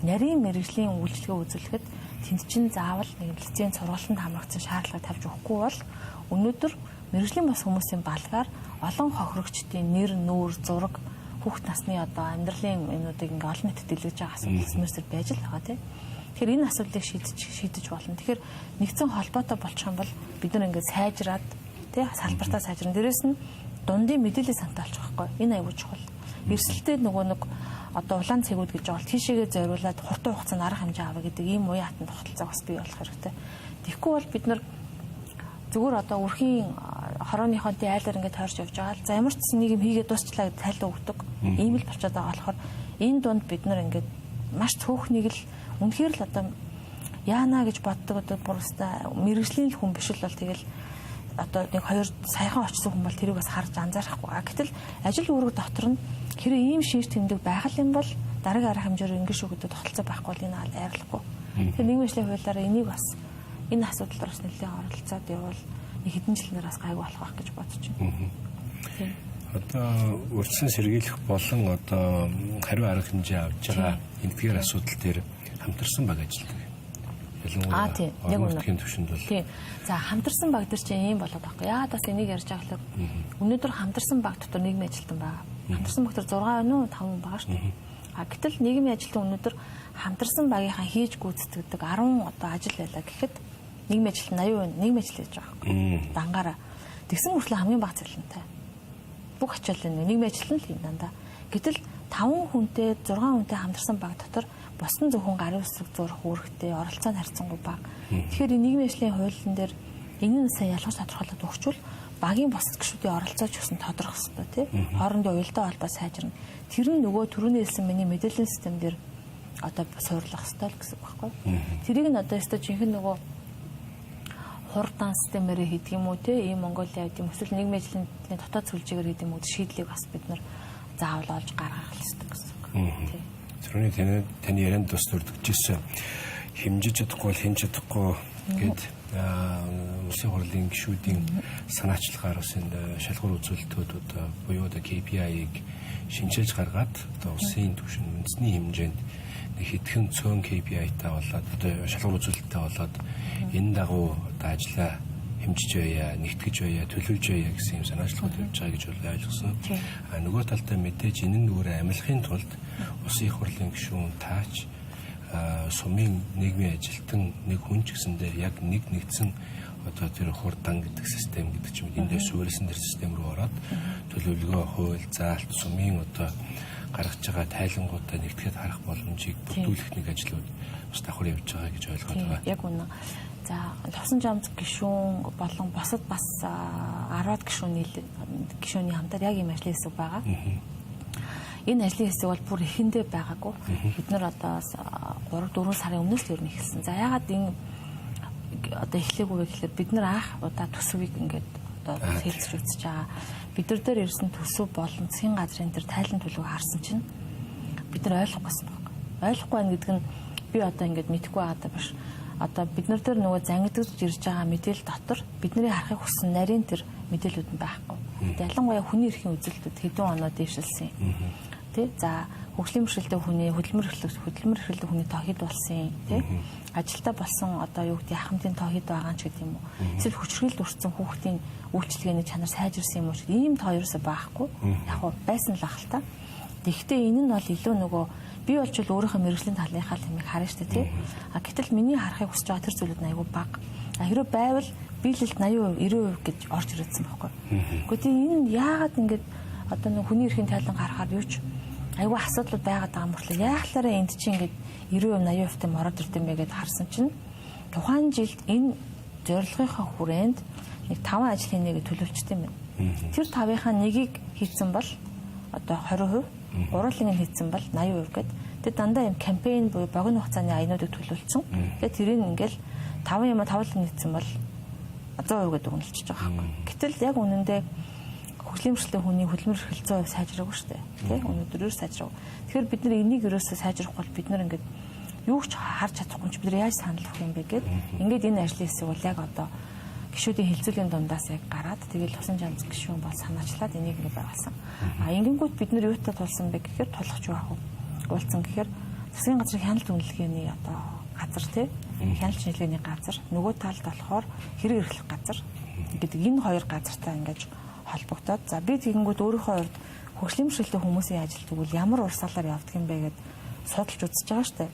A: нарийн мэргэжлийн үйлчилгээ үзүүлэхэд тэнд чинь заавал нэг лиценз сургалтанд хамрагдсан шаардлага тавьж өгөхгүй бол өнөөдөр мэргэжлийн бос хүмүүсийн балгаар олон хохирогчдын нэр, нүүр, зураг, хүүхд насны одоо амьдралын юмнуудыг ингээ олон нийтэд дэлгэж байгаа асуудал смэрсэр байж л байгаа тийм. Тэгэхээр энэ асуудлыг шийдэж болно. Тэгэхээр нэгдсэн холбоотой болчих юм бол бид нар ингээ сайжраад тий салбартаа сайжрна. Дээрээс нь дундын мэдээлэл сантай болчих واخгүй. Энэ аюул чухал. Эрсэлтэй нөгөө нэг одоо улаан цэгүүд гэж байгаа бол тийшээгээ зориулаад хурдан хугацаанд арга хэмжээ авах гэдэг ийм уян хатан тогтолцоог бас бий болох хэрэгтэй. Тэгэхгүй бол бид нар зүгээр одоо өрхийн хорооныхоо тий айлаар ингээд тойрч явж байгаа л за ямар ч гэсэн нэг юм хийгээд дуусчлаа гэж тайлан өгдөг. Ийм л болчиход байгаа болохоор энэ дунд бид нар ингээд маш цөөхнийг л үнэхээр л одоо яана гэж боддог одоо бүр өстой мэрэгжлийн л хүн биш л бол тэгэл одоо нэг хоёр саяхан очсон хүн бол тэрийг бас харж анзаарахгүй. Гэтэл ажил үүрэг дотор нь хэрэг ийм шинж тэмдэг байх юм бол дараагийн арга хэмжээгээр ингэж шүү гэдэг тогтолцоо байхгүй бол энэ айрлахгүй. Тэгэхээр нийгмийн ажлын хуулиараа энийг бас энэ асуудал дээр бас нэлээд оролцоод явбал нэг хэдэн жилээр бас гайгүй болох байх гэж бодож байна. Тийм.
B: Одоо урьдчилан сэргийлэх болон одоо хариу арга хэмжээ авч байгаа энэгээр асуудал дээр хамтарсан баг ажилладаг.
A: Аа тийм. Яг
B: үнэ. Төвшөнд бол.
A: Тийм. За хамтарсан баг дээр чинь ийм болоод байхгүй. Яагаад бас энийг ярьж байгаа вэ? Өнөөдөр хамтарсан баг дотор нийгмийн ажилтан байгаа. Хамтарсан баг дотор 6 байна уу 5 хүн байгаа шүү дээ. А гэтэл нийгмийн ажилтан өнөөдөр хамтарсан багийнхаа хийж гүйцэтгэдэг 10 одоо ажил байлаа гэхэд нийгмийн ажилтан 80% нийгмийн ажил хийж байгаа байхгүй. Дангаараа. Тэгсэн мөртлөө хамгийн бага цалинтай. Бүх ачаал нь нийгмийн ажилтан л юм дандаа. Гэтэл 5 хүнтэй 6 хүнтэй хамтарсан баг дотор бус нь зөвхөн гарын үсэг зурх үүрэгтэй оролцоо нь харьцангуй бага. Тэгэхээр энэ нийгмийн ажлын хуулийн дээр энэ нь сайн ялгаж тодорхойлоод өгчвөл багийн бус гишүүдийн оролцоо ч гэсэн тодорхой хэвээр тий. Хоорондын уялдаа холбоо сайжирна. Тэр нь нөгөө түрүүний хэлсэн миний мэдээллийн систем дээр одоо суурлах хэвээр л гэсэн үг байхгүй. Тэрийг нь одоо өстой жинхэнэ нөгөө хурдан системээр хийдэг юм уу те ийм Монголиа гэдэг юм эсвэл нийгмийн ажлын дотоод сүлжээгээр хийдэг юм уу шийдлийг бас бид нар заавал олж гаргах хэрэгтэй гэсэн үг. Тий.
B: Түрүүний таны ярианд бас дурдчихсэн хэмжиж чадахгүй бол хэн чадахгүй гэд улсын хурлын гишүүдийн санаачлагаар бас энэ шалгуур үзүүлэлтүүд одоо буюу одоо KPI-г шинчилж гаргаад одоо улсын түвшин үндэсний хэмжээнд нэг хэдхэн цөөн KPI-тай болоод одоо шалгуур үзүүлэлттэй болоод энэ дагуу одоо ажлаа хэмжиж байя, нэгтгэж байя, төлөвлөж байя гэсэн юм санаачлагууд явж байгаа гэж бол ойлгосон. А нөгөө талдаа мэдээж энэ нь өөрөө амилахын тулд улсын их хурлын гишүүн таач сумын нийгмийн ажилтан нэг хүн ч гэсэндээ яг нэг нэгдсэн одоо тэр хурдан гэдэг систем гэдэг ч юм уу энэ дээр суурилсан тэр систем рүү ороод төлөвлөгөө, хууль, заалт, сумын одоо гаргаж байгаа тайлангуудаа нэгтгэхэд харах боломжийг бүрдүүлэх нэг ажлууд бас давхар явж байгаа гэж ойлгоод байгаа.
A: Яг үнэ. За Лувсан жамц гишүүн болон бусад бас 10-аад гишүүний хамтаар яг ийм ажлын хэсэг байгаа. Энэ ажлын хэсэг бол бүр эхэндээ байгаагүй. Бид нар одоо 3-4 сарын өмнөөс л ер нь эхэлсэн. За яагаад энэ одоо эхлэегүй вэ гэхлээр бид нар анх удаа төсвийг ингээд одоо хэлцэж үзэж байгаа. Бид нар дээр ирсэн төсөв болон засгийн газрын тэр тайлан төлөв харсан чинь бид нар ойлгохгүйсэн байхгүй. Ойлгохгүй байна гэдэг нь би одоо ингээд мэдэхгүй байгаадаа биш. Одоо бид нар дээр нөгөө зангидаж ирж байгаа мэдээлэл дотор бидний харахыг хүссэн нарийн тэр мэдээлүүд нь байхгүй. Ялангуяа хүний эрхийн үзэлтүүд хэдэн оноо дэвшилсэн. Тэ? За хөгжлийн бэрхшээлтэй хүний хөдөлмөр эрхлэх хүний тоо хэд болсон, тэ? Ажилтаа болсон одоо юу гэдэг ахмадын тоо хэд байгаа ч гэдэг юм уу. Эсвэл хүчирхийлэлд өртсөн хүүхдийн үйлчилгээний чанар сайжирсан юм уу ч ийм тоо ерөөсөө байхгүй. Яг хуу байсан л ах л та. Тэгэхдээ энэ нь бол илүү нөгөө Би болж л өөрийнхөө мэргэжлийн талынхаа л юмыг харна шүү дээ, тий. А гэтэл миний харахыг хүсэж байгаа тэр зүйлүүд нь айгүй бага. А хэрвээ байвал биелэлт 80%, 90% гэж орж ирсэн байхгүй. Гэхдээ тий энэ яагаад ингэж одоо нэг хүний эрхийн тайлан гаргахаар юу ч айгүй асуудлууд байгаад байгаа мөртлөө яахлаараа энд чинь ингэж 90%, 80% юм ороод ирд юм бэ гэдээ харсан чинь тухайн жилд энэ зорилгынхаа хүрээнд нэг 5 ажлын нэг төлөвлөжтэй юм байна. Тэр 5-ынхаа нэгийг хийцэн бол одоо 20%, гурван нь хийцэн бол 80% гээд тэр дандаа юм кампайн буюу богино хугацааны аянуудыг төлөвлөсөн. Тэгээд тэрийг ингээл 5 юм 5 л хийцэн бол 100% гэдэг үнэлчихэж байгаа байхгүй. Гэтэл яг үнэндээ хөгжлийн мөрчлөө хүний хөдөлмөр эрхэл 100% сайжраагүй шүү дээ. Тэ өнөөдөр өөр сайжраагүй. Тэгэхээр бид нар энийг ерөөсөө сайжрахгүй бол бид нар ингээд юу ч харж чадахгүй ч бид нар яаж санал өгөх юм бэ гэд ингээд энэ ажлын хэсэг бол яг одоо гишүүдийн хилцүүлийн дундаас яг гараад тэгэл тусан жанз гишүүн бол санаачлаад энийг ингээд байгуулсан. А ингэнгүүт бид нар юутай тулсан бэ гэхээр тулах ч яах вэ? Уулзсан гэхээр засгийн газрын хяналт үнэлгээний одоо газар тий хяналт шинжилгээний газар нөгөө талд болохоор хэрэг эрхлэх газар гэдэг энэ хоёр газартай ингээд холбогдоод за би тэгэнгүүт өөрийнхөө хувьд хөгжлийн мөрчлөлтэй хүмүүсийн ажил тэгвэл ямар урсгалаар явдаг юм бэ гэд судалж үзэж байгаа штэ.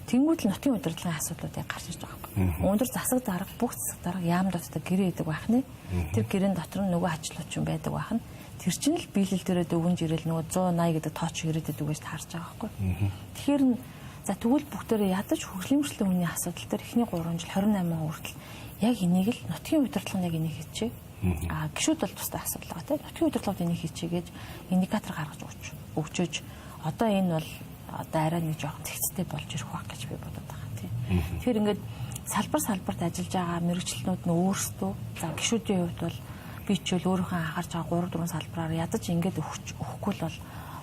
A: Тэнгүүд л нутгийн удирдлагын асуудлууд яг гарч ирж байгаа юм. Өнөөдөр засаг дарга бүх засаг дарга яам дотор гэрээ идэг байх нэ. Тэр гэрэн дотор нь нөгөө ачлууч юм байдаг байх нь. Тэр чинь л биелэл дээрээ дөвөнж ирэл нөгөө 180 гэдэг тооч ирээд идэг гэж таарч байгаа байхгүй. Тэгэхээр нь за тэгвэл бүгдээрээ ядаж хөгжлийн мөрчлөлийн хүний асуудал дээр эхний 3 жил 28 хүртэл яг энийг л нутгийн удирдлага нь яг энийг хийчихье. А гişүүд бол тустай асуудал байгаа тийм. Нутгийн удирдлагууд энийг хийчихье гэж индикатор гаргаж өгчөөж одоо энэ бол одоо арай нэг жоохон зэгцтэй болж ирэх байх гэж би бодод байгаа тийм. Тэгэхээр ингээд салбар салбарт ажиллаж байгаа мэрэгчлэнүүд нь өөрсдөө за гişүүдийн хувьд бол би ч үл өөрийнхөө анхаарч байгаа 3 4 салбараар ядаж ингээд өгөхгүй л бол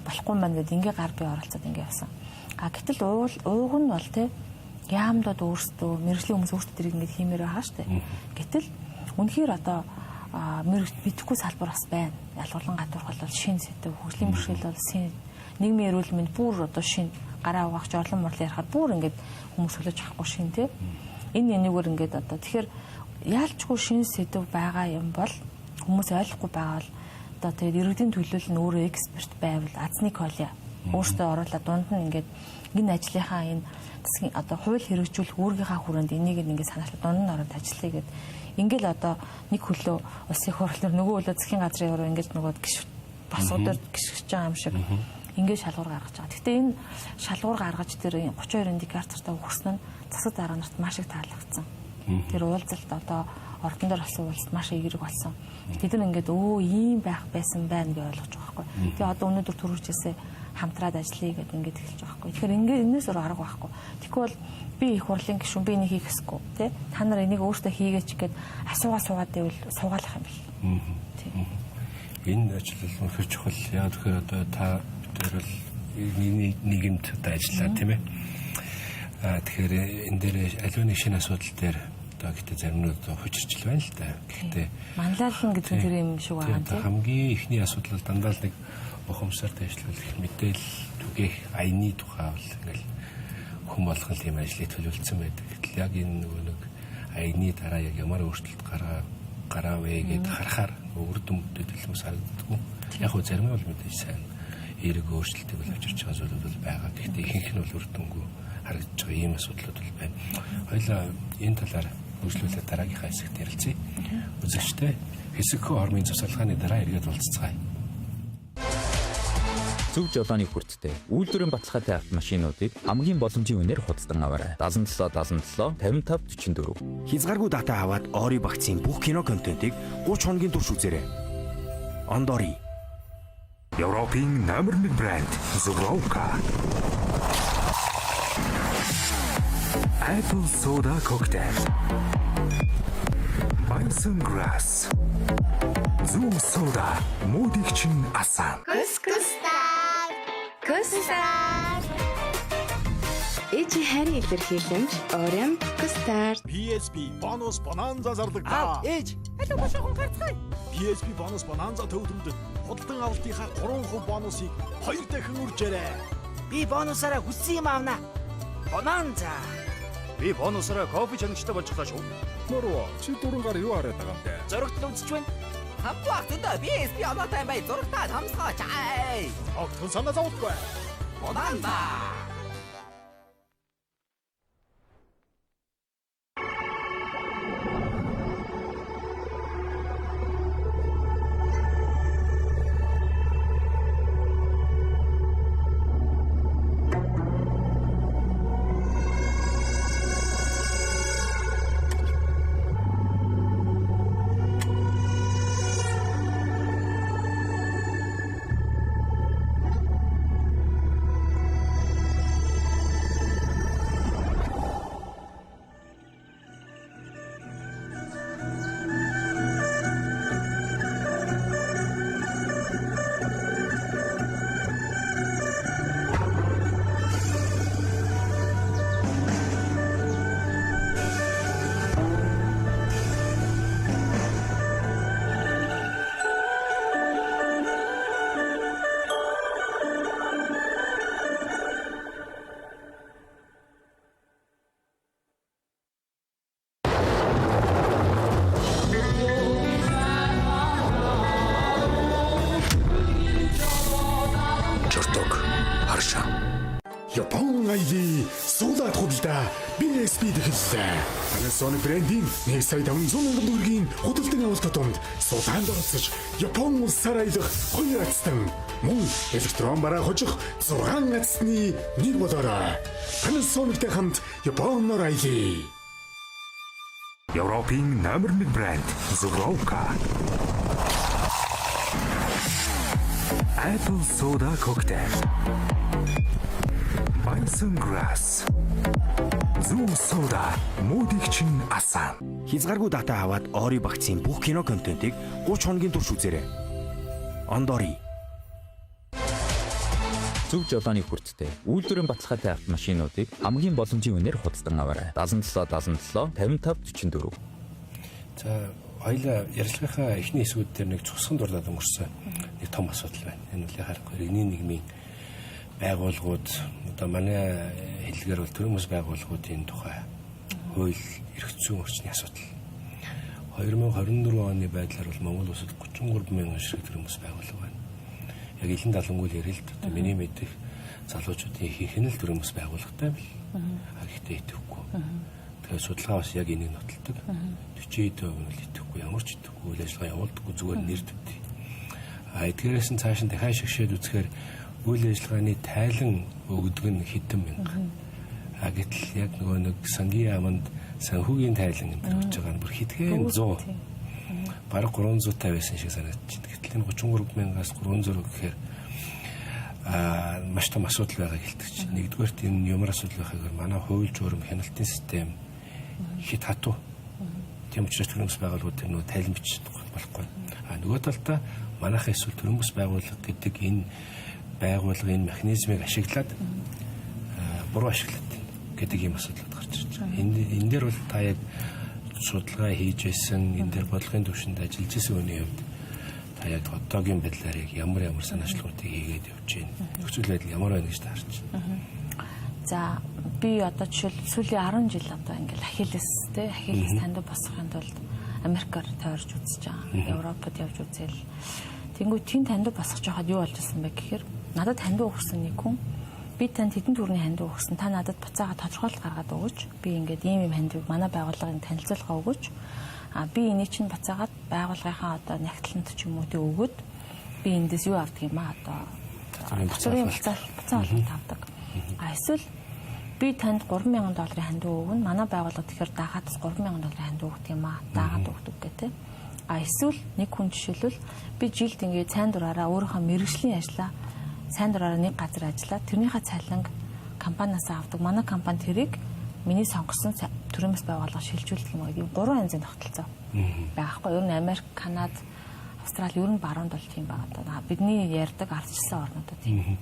A: болохгүй маань гэд ингээ гар бие оролцоод ингээ явсан. А гэтэл ууг нь бол тийм яамдууд өөрсдөө мэрэгжлийн хүмүүс өөрсдөө тэрийг ингээд хиймээр байгаа штэ. Гэтэл үнэхээр одоо мэдэхгүй салбар бас байна. Ялгуулан гадуурхал бол шин сэдв, хөгжлийн мөршгөл бол нийгмийн эрүүл мэнд бүр одоо шин гараа угаах жорлон морлон ярихаар бүр ингээд хүмүүс хүлээж авахгүй шин тий. Энэ энэгээр ингээд одоо тэгэхээр яалчгүй шин сэдв байгаа юм бол хүмүүс ойлгохгүй байгаа бол одоо тэгээд иргэдийн төлөөлөл нь өөрөө эксперт байвал азны коле өөртөө оруулаад дунд нь ингээд энэ ажлынхаа энэ засгийн одоо хууль хэрэгжүүлэх үүргийнхаа хүрээнд энийг ингээд санаачлаад дунд нь ороод ажиллая гэд ингээл одоо нэг хөлөө улсын хурал нөр нөгөө хөлөө засгийн газрын өрөө ингээд нөгөө гişг босгодоор гიშгэж байгаа юм шиг ингээд шалгуур гаргаж байгаа. Гэхдээ энэ шалгуур гаргаж тэр 32 индикатортай өгсөн нь засаг дарга нарт маш их таалагдсан. Тэр уулзалт одоо ордон дээр болсон уулзалт маш эерэг болсон. Тэд нар ингээд ийм байх байсан байна гэж ойлгож байгаа байхгүй. Тэгээ одоо өнөөдөр түрүүчээсээ хамтраад ажиллая гэдээ ингээд эхэлж байгаа байхгүй. Тэгэхээр ингээд энэс өөр арга байхгүй. Тэгэхгүй бол би их хурлын гишүүн би энийг хийх ёсгүй тий. Та нар энийг өөртөө хийгээч гэд асуугаа суугаад байвал суугаалах юм бэл. Тий.
B: Энэ ажил бол үнэхэр чухал. Яг тэгэхээр одоо та бид бол нийгэмд одоо ажиллаа тийм ээ. Тэгэхээр энэ дээр аливаа нэг шинэ асуудал дээр одоо гэхдээ зарим нь одоо хүчирчл байна л да. Гэхдээ
A: манлайлна гэдэг нь тэр юм шиг байгаа тийм.
B: Хамгийн эхний асуудал бол дандаа л нэг ухамсарт ажиллах мэдээлэл түгээх аяны тухай бол ингээл хүн болгон тийм ажлыг төлөвлөсөн байдаг. Гэтэл яг энэ нөгөө нэг аяны дараа яг ямар өөрчлөлт гараа вэ гэд харахаар үр дүн төлөвлөмс харагддаггүй. Яг хөө зарим нь бол мэдээж сайн эерэг өөрчлөлтийг бол авчирч байгаа зүйлүүд бол байгаа. Гэхдээ ихэнх нь бол үр дүнгүй харагдаж байгаа ийм асуудлууд бол байна. Хоёлаа энэ талаар хөгжлүүлээ дараагийнхаа хэсэгт ярилцъя. Үзэгчтэй хэсэгхэн хормын цуцалгааны дараа эргээд уулзцгаая.
C: Зөв жолооны хүрттэй үйлдвэрийн баталгаатай автомашинуудыг хамгийн боломжийн үнээр худалдан аваарай. 77 77 55 44.
D: Хязгааргүй дата аваад Ори багцын бүх кино контентыг 30 хоногийн турш үзээрэй. Ондори.
F: Европын номер 1 брэнд Zubrovka. Apple Soda Cocktail. Bison Grass. Zoo Soda. Модигчин асан.
M: Кускустар. Кустар.
N: Ээжийн хайрын илэрхийлэмж Orient Custard.
H: PSP бонус бонанза зарлагтаа.
G: Ээж, аль бошоохон гарцгаая.
H: PSP бонус бонанза төвлөрөнд худалдан авалтынхаа 3% бонусыг 2 дахин үржээрэй.
G: Би бонусаараа хүссэн юм авна. Бонанза.
H: Би бонусаараа кофе чанагчтай болчихлоо шүү.
I: Мөрөө чи дуран гар юу хараад байгаа юм бэ?
G: Зурагт л үзэж байна. Хамгаалт өндөө PSP оноотой бай зурагтаа хамсгаач.
H: Огтхон санаа зовлгүй.
G: Bonanza.
F: Япон аялын суулаад худалдаа BSB-д эхэллээ. Panasonic брендийн 1 сая 500 мянган төгрөгийн худалдан авалт тутамд сулаанд оролцож Япон улсаар аялах 2 азтан мөн электрон бараа хожих 6 азтны нэг болоорой. Panasonic-тэй хамт Японоор аялъя.
O: Европын номер 1 брэнд Zuroka. Apple Soda Cocktail. Bison Grass. Zoo Soda. Муудигчин асан.
D: Хязгааргүй дата аваад Ори багцын бүх кино контентыг 30 хоногийн турш үзээрэй. Ондори.
C: Зөв жолооны хүрттэй үйлдвэрийн баталгаатай автомашинуудыг хамгийн боломжийн үнээр худалдан аваарай. 77 77 55 44.
B: За хоёлаа ярилцлагынхаа эхний хэсгүүд дээр нэг цусган дурлаад өнгөрсөн нэг том асуудал байна. Энэ бол харахгүй иргэний нийгмийн байгууллагууд одоо манай хэллэгээр бол төрийн бас байгууллагуудын тухай хууль эрх зүйн орчны асуудал. 2024 оны байдлаар бол Монгол улсад 33 мянган ширхэг төрийн бас байгууллага байна. Яг илэн далангуй ярилт одоо миний мэдих залуучуудын ихэнх нь л төрийн бас байгууллагатай юм л. А гэхдээ итгэхгүй. Тэгэхээр судалгаа бас яг энийг нотолдог. 40% нь л итгэхгүй, ямар ч итгэхгүй, үйл ажиллагаа явуулдаггүй, зүгээр нэр төвтэй. А эдгээрээс нь цааш нь дахиад шигшээд үзэхээр үйл ажиллагааны тайлан өгдөг нь хэдэн мянга. А гэтэл яг нөгөө нэг сангийн яаманд санхүүгийн тайлан энэ өгч байгаа нь бүр хэдхэн 100. Бараг 350 байсан шиг санагдчих. Гэтэл энэ 33 мянгаас 300 гэхээр маш том асуудал байгааг хэлдэг чинь. Нэгдүгээрт энэ ямар асуудал байхыг манай хууль журам хяналтын систем хэд хатуу. Тийм учраас төрийн бас байгууллагууд тэр нөгөө тайлан бичиж болохгүй. А нөгөө талдаа манайхаа эсвэл төрийн бас байгууллага гэдэг энэ байгууллага энэ механизмыг ашиглаад буруу ашиглаад гэдэг ийм асуудлууд гарч ирж байгаа. Энэ дээр бол та яг судалгаа хийж байсан, энэ дээр бодлогын түвшинд ажиллаж байсан хүний хувьд та яг одоогийн байдлаар яг ямар ямар санаачлалуудыг хийгээд явж байна. Нөхцөл байдал ямар байна гэж та харж байна.
A: За би одоо жишээл сүүлийн 10 жил одоо ингээл Ахиллес те Ахиллес таньд босгохын тулд Америкаар тойрж үзэж байгаа. Европод явж үзээл. Тэнгүү тэн таньд босгож байхад юу болж исэн бэ гэхээр надад хандив өгсөн нэг хүн би танд хэдэн төгрөгийн хандив өгсөн, та надад буцаага тодорхойлолт гаргаад өгөөч, би ингээд ийм ийм хандивыг манай байгууллагын танилцуулга өгөөч, а би энийг чинь буцаагаад байгууллагынхаа одоо нягтланд ч юм уу тэг өгөөд би эндээс юу авдаг юм аа одоо татварын буцаа олголт авдаг. А эсвэл би танд $3000 хандив өгнө, манай байгууллага тэгэхээр дагаад $3000 хандив өгдөг юм аа, дагаад өгдөг гэх тээ. А эсвэл нэг хүн жишээлбэл би жилд ингээд сайн дураараа өөрийнхөө мэргэжлийн ажлаа сайн дураараа нэг газар ажиллаад тэрнийхээ цалинг компаниас авдаг. Манай компани тэрийг миний сонгосон төрийн бас байгууллага шилжүүлдэг юм аа. Гурван янзын тогтолцоо байхгүй. Ер нь Америк, Канада, Австрали ер нь баруунд бол тийм байгаа даа. Бидний ярьдаг ардчилсан орнуудад тийм.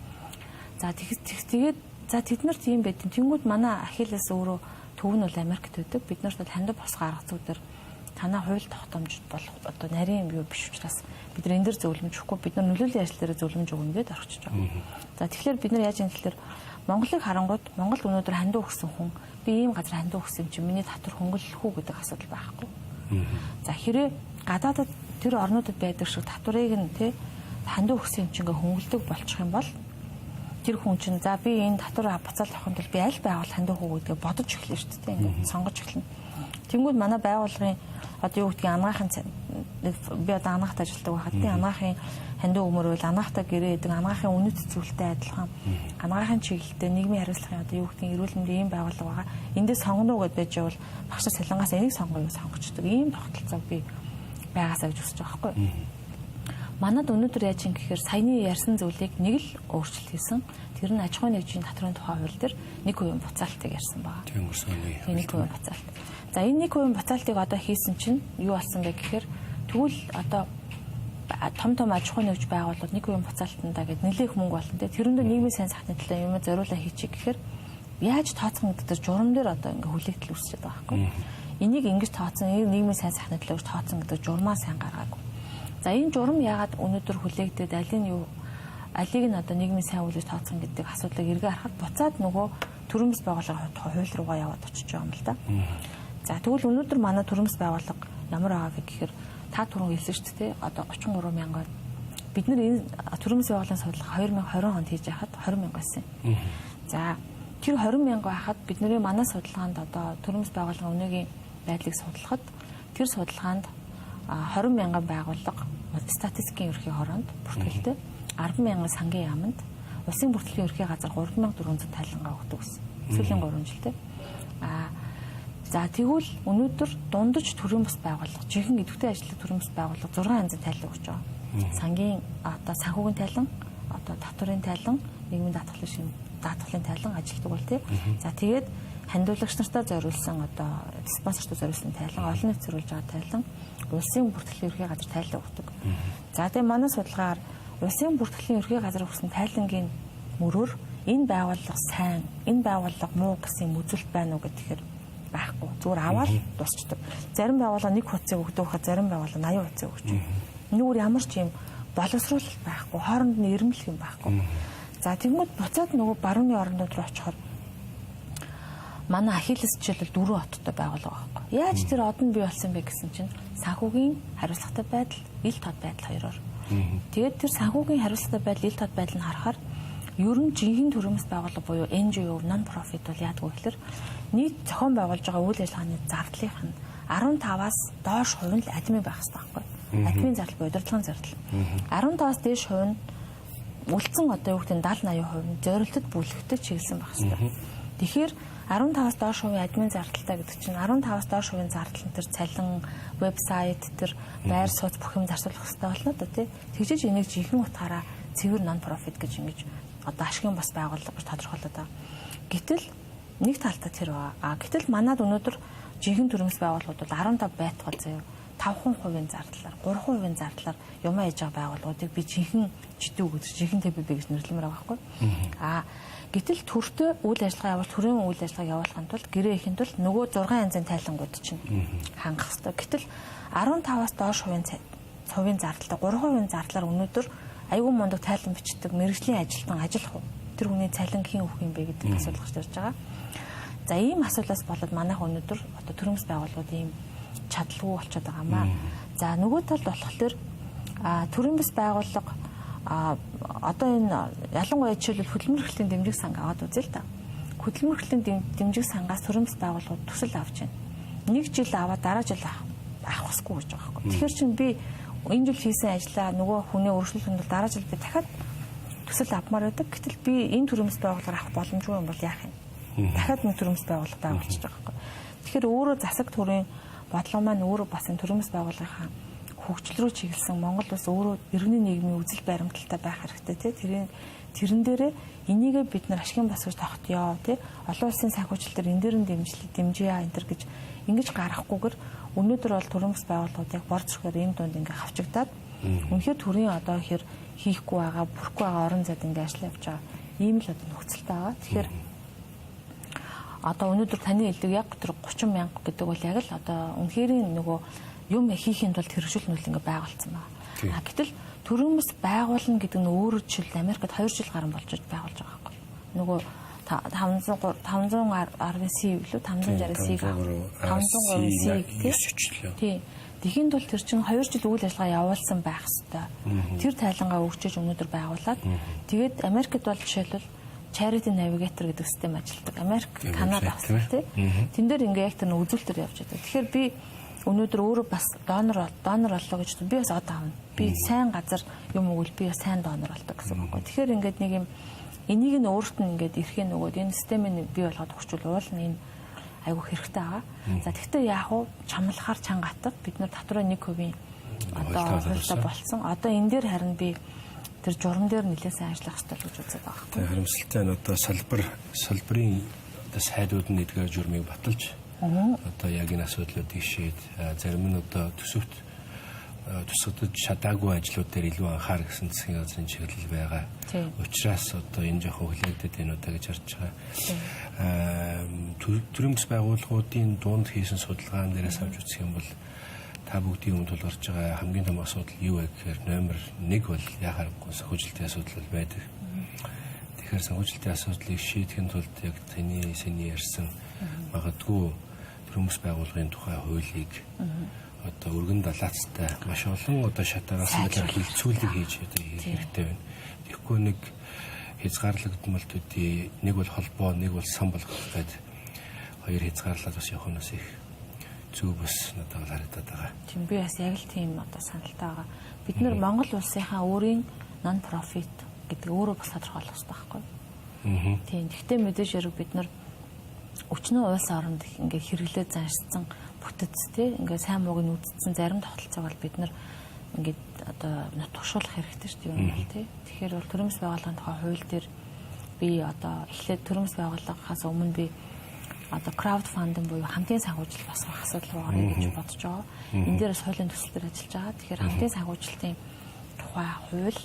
A: За тэгээд за тэд нар тийм байт. Тэнгүүд манай Ахиллес өөрөө төв нь бол Америкт байдаг. Бид нарт бол хандив босго арга зүйдэр танаа хууль тогтоомж болох одоо нарийн юм юу биш учраас бид нар энэ дэр зөвлөмж өгөхгүй, бид нар нөлөөлийн ажил дээр зөвлөмж өгнө гэдээ орчиж байгаа. За тэгэхээр бид нар яаж юм гэхээр Монголыг харангууд Монгол өнөөдөр хандив өгсөн хүн би ийм газар хандив өгсөн юм чинь миний татвар хөнгөлөх үү гэдэг асуудал байхгүй. За хэрэг гадаадад тэр орнуудад байдаг шиг татварыг нь тий хандив өгсөн юм чинь ингээ хөнгөлдөг болчих юм бол Тэр хүн чинь за би энэ татвар буцаалт авахын тулд би аль байгууллага хандив уу гэдгээ бодож эхэлнэ шүү дээ. Ингээд сонгож эхэлнэ. Тэнгүүд манай байгууллагын одоо юу гэдгийг анагаахын би одоо анагаахт ажилладаг байхад тийм анагаахын хандив өмөрөөл анагаахтай гэрээ гэдэг анагаахын үнэт зүйлтэй адилхан анагаахын чиглэлтэй нийгмийн хариуцлагын одоо юу гэдгийг эрүүл мэндийн ийм байгууллага байгаа. Эндээс сонгоно уу гэдээ байж байвал багш нар цалингаас энийг сонгоё гэж сонгочдөг. Ийм тогтолцоог би байгаасаа гэж хүсэж байгаа байхгүй юу? Манад өнөөдөр яаж юм гэхээр саяны ярьсан зүйлийг нэг л өөрчлөлт хийсэн. Тэр нь аж ахуйн нэгжийн татварын тухай хууль дээр 1% буцаалтыг ярьсан байгаа.
B: Тийм өнгөрсөн оны.
A: 1% буцаалт. За энэ 1% буцаалтыг одоо хийсэн чинь юу болсон бэ гэхээр тэгвэл одоо том том аж ахуйн нэгж байгууллагууд 1% буцаалтандаа гэд нэлээх мөнгө болно те. Тэрэндээ нийгмийн сайн сайхны төлөө юм зориулаа хийчих гэхээр яаж тооцох гэдэг дээр журам дээр одоо ингээ хүлээгдэл үүсчихэд байгаа байхгүй. Энийг ингэж тооцсон, энэ нийгмийн сайн сайхны төлөө гэж тооцсон гэдэг журмаа сайн гаргаагүй. За энэ журам яагаад өнөөдөр хүлээгдээд алийг юу алийг нь одоо нийгмийн сайн үйл гэж тооцсон гэдэг асуудлыг эргээ харахад буцаад нөгөө төрийн бас байгууллагын хууль руугаа яваад очиж байгаа юм л да. За тэгвэл өнөөдөр манай төрийн бас байгууллага ямар байгаа вэ гэхээр та түрүүн хэлсэн шүү дээ одоо 33 мянгаар бид нар энэ төрийн бас байгууллагын судалгаа 2020 онд хийж байхад 20 мянга байсан. За тэр 20 мянга байхад бидний манай судалгаанд одоо төрийн бас байгууллагын өнөөгийн байдлыг судлахад тэр судалгаанд 20 мянган байгууллага статистикийн ерхий хороонд бүртгэлтэй 10 мянган сангийн яаманд улсын бүртгэлийн ерхий газар 3400 тайлангаа өгдөг гэсэн. Сүүлийн 3 жилдээ. За тэгвэл өнөөдөр дундаж төрийн бас байгууллага, жинхэнэ идэвхтэй ажилладаг төрийн бас байгууллага 6 янзын тайлан өгч байгаа. Сангийн одоо санхүүгийн тайлан, одоо татварын тайлан, нийгмийн даатгалын шин даатгалын тайлан ажилладаг бол тий. За тэгээд хандуулагч нартай зориулсан одоо спонсортой зориулсан тайлан, олон нийт зориулж байгаа тайлан, улсын бүртгэлийн ерхий газар тайлан өгдөг. За тэгээ манай судалгаагаар улсын бүртгэлийн ерхий газар өгсөн тайлангийн мөрөөр энэ байгууллага сайн, энэ байгууллага муу гэсэн үзүүлэлт байна уу гэхээр байхгүй. Зүгээр аваад дуусчдаг. Зарим байгууллага нэг хуудсыг өгдөг байхад зарим байгууллага 80 хуудсыг өгч. Нүгэр ямар ч юм боловсруулалт байхгүй, хооронд нь эрмэлх юм байхгүй. За тэгмэд буцаад нөгөө барууны орнууд руу очихоор манай Ахиллес жишээлбэл 4 хоттой байгууллага байхгүй. Яаж тэр од нь бий болсон бэ гэсэн чинь санхүүгийн хариуцлагатай байдал, ил тод байдал хоёроор. Тэгээд тэр санхүүгийн хариуцлагатай байдал, ил тод байдал нь харахаар ер нь жинхэнэ төрийн бас байгууллага буюу NGO, non profit бол яадаг вэ гэхээр нийт зохион байгуулж байгаа үйл ажиллагааны зардлынх нь 15-аас доош хувь нь л админ байх хэрэгтэй байхгүй. Админ зардал буюу удирдлагын зардал. 15-аас дээш хувь нь үлдсэн одоо юу гэдэг нь 70 80% нь зорилтод бүлэгтэй чиглэсэн байх хэрэгтэй. Тэгэхээр 15-аас доош хувийн админ зардалтай гэдэг чинь 15-аас доош хувийн зардал нь тэр цалин, вебсайт, тэр байр сууц бүх юм зарцуулах хэрэгтэй болно да тий. Тэгжиж энийг жинхэнэ утгаараа цэвэр non profit гэж ингэж одоо ашигын бас байгууллага гэж тодорхойлоод байгаа. Гэтэл нэг талдаа тэр байгаа. А гэтэл манад өнөөдөр жинхэнэ төрийн бас байгууллагууд бол 15 байтугай заяа 5% зардлаар, 3% зардлаар юмаа хийж байгаа байгууллагуудыг би жинхэнэ жидүү гэж, жинхэнэ ТББ гэж нэрлэмээр байгаа байхгүй. А гэтэл төртөө үйл ажиллагаа явуул, төрийн үйл ажиллагааг явуулахын тулд гэрээ ихийн тулд нөгөө 6 янзын тайлангууд чинь хангах хэрэгтэй. Гэтэл 15-аас доош хувийн зардалтай 3% зардлаар өнөөдөр айгүй мундаг тайлан бичдэг мэрэгжлийн ажилтан ажиллах уу? Тэр хүний цалин хэн өгөх юм бэ гэдэг асуудал гарч ирж байгаа. За ийм асуудлаас болоод манайх өнөөдөр одоо төрийн бас байгууллагууд ийм чадалгүй болчиход байгаа маа. За нөгөө талд болохоор төрийн бас байгууллага одоо энэ ялангуяа жишээлбэл хөдөлмөр эрхлэлийн дэмжих санг аваад үзье л та. Хөдөлмөр эрхлэлийн дэмжих сангаас төрийн бас байгууллагууд төсөл авч байна. Нэг жил аваад дараа жил авах ёсгүй гэж байгаа байхгүй. Тэгэхээр чинь би энэ жил хийсэн ажлаа нөгөө хүнээ өргөжлөх нь бол дараа жил би дахиад төсөл авмаар байдаг. Гэтэл би энэ төрийн бас байгууллагаар авах боломжгүй юм бол яах юм? Дахиад нэг төрийн бас байгууллага байгуулчих байгаа байхгүй. Тэгэхээр өөрөө засаг төрийн бодлого маань өөрөө бас энэ төрийн бас байгууллагынхаа хөгжил рүү чиглэсэн Монгол улс өөрөө иргэний нийгмийн үзэл баримталтай байх хэрэгтэй тий. Тэрэн дээрээ энийгээ бид нар ашигын бас гэж тогтъё тий. Олон улсын санхүүжилт төр энэ дээр нь дэмжиж энэ төр гэж ингэж гаргахгүйгээр өнөөдөр бол төрийн бас байгууллагууд яг бор зүрхээр энэ дунд ингээ хавчигдаад үнэхээр төрийн одоо хэр хийхгүй байгаа, бүрхгүй байгаа орон зайд ингээ ажил явж байгаа ийм л одоо нөхцөлтэй байгаа. Тэгэхээр одоо өнөөдөр таны хэлдэг яг тэр 30 мянга гэдэг бол яг л одоо үнэхэрийн нөгөө юм хийхийн тулд хэрэгжүүл нүл ингээ байгуулсан байгаа. А гэтэл төрийн бас байгуулна гэдэг нь өөрөө жишээл Америкт 2 жил гарan болж байгуулж байгаа байхгүй. Нөгөө 510 C билүү 560 C 503 C тий. Тэхийн тулд тэр чинь 2 жил үйл ажиллагаа явуулсан байх хэвээр. Тэр тайлангаа өгчөж өнөөдөр байгуулад тэгээд Америкт бол жишээлбэл Charity Navigator гэдэг систем ажилладаг. Америк, Канада, Австрали тий. Тэн дээр ингээ яг тэр үзүүлэлтээр явж байдаг. Тэгэхээр би өнөөдөр өөрөө бас донор боллоо гэж би бас одоо авна. Би сайн газар юм өгвөл би бас сайн донор болдог гэсэн үг байхгүй. Тэгэхээр ингээд нэг юм энийг нь өөрт нь ингээд эрхээ нөгөөд энэ системийг бий болгоод өгчвөл уул нь энэ айгүй хэрэгтэй байгаа. За тэгвэл яах вэ? Чамлахаар чанга атга бид нар татвраа 1% одоо хуультай болцсон. Одоо энэ дээр харин би тэр журам дээр нэлээд сайн ажиллах хэрэгтэй гэж үздэг байгаа байхгүй.
B: Харамсалтай нь одоо салбарын одоо сайдууд нь эдгээр журмыг баталж одоо яг энэ асуудлуудыг шийд зарим нь одоо төсөвт тусгадаж чадаагүй ажлууд дээр илүү анхаар гэсэн засгийн газрын чиглэл байгаа. Учираас одоо энэ жоохон хүлээгдээд байна удаа гэж харж байгаа. Төрийн бас байгууллагуудын дунд хийсэн судалгаан дээрээс авч үзэх юм бол та бүгдийн өмнө тулгарч байгаа хамгийн том асуудал юу вэ гэхээр номер 1 бол яхаарахгүй санхүүжилтийн асуудал байдаг. Тэгэхээр санхүүжилтийн асуудлыг шийдэхин тулд яг таны сэний ярьсан магадгүй төрийн бас байгууллагын тухай хуулийг одоо өргөн далаацтай маш олон одоо шатаараас байдлаар хилцүүлэг хийж одоо хэрэгтэй байна. Тэгэхгүй нэг хязгаарлагдмал төдий нэг бол холбоо, нэг бол сан болгох гээд хоёр хязгаарлаад бас явах нь бас их зөв бас надад бол харагдаад байгаа.
A: Тийм би бас яг л тийм одоо саналтай байгаа. Бид нэр Монгол улсынхаа өөрийн non profit гэдэг өөрөө бас тодорхойлох хэрэгтэй байхгүй юу? Тийм. Гэхдээ мэдээж хэрэг бид нар өчнөө улс оронд ингээ хэрэглээ заншсан бүтэц тий ингээ сайн мууг нь үздсэн зарим тогтолцоог бол бид нар ингээд одоо нутагшуулах хэрэгтэй шүү дээ юм бол тий. Тэгэхээр бол төрийн бас байгууллагын тухай хууль дээр би одоо эхлээд төрийн бас байгууллагаас өмнө би одоо crowdfunding буюу хамтын санхүүжилт босгох асуудал руу орё гэж бодож байгаа. Энэ дээр бас хуулийн төсөл дээр ажиллаж байгаа. Тэгэхээр хамтын санхүүжилтийн тухай хууль,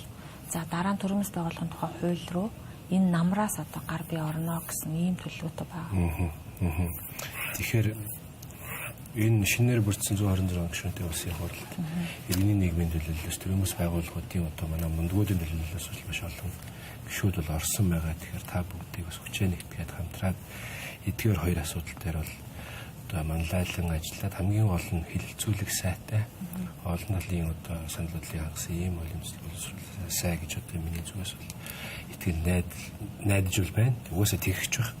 A: за дараа нь төрийн бас байгууллагын тухай хууль руу энэ намраас одоо гар бие орно гэсэн ийм төлөвлөгөөтэй байгаа.
B: Тэгэхээр энэ шинээр бүрдсэн 126 гишүүнтэй улсын хурлд иргэний нийгмийн төлөөллөөс төрийн бас байгууллагуудын одоо манай мундгуудын төлөөллөөс маш олон гишүүд бол орсон байгаа. Тэгэхээр та бүгдийг бас хүчээ нэгтгээд хамтраад эдгээр хоёр асуудал дээр бол одоо манлайлан ажиллаад хамгийн гол нь хэлэлцүүлэг сайтай олон талын одоо санал бодлыг хангасан ийм боловсрол сай гэж одоо миний зүгээс бол итгэл найдаж бол байна. Угаасаа тэгэх байх.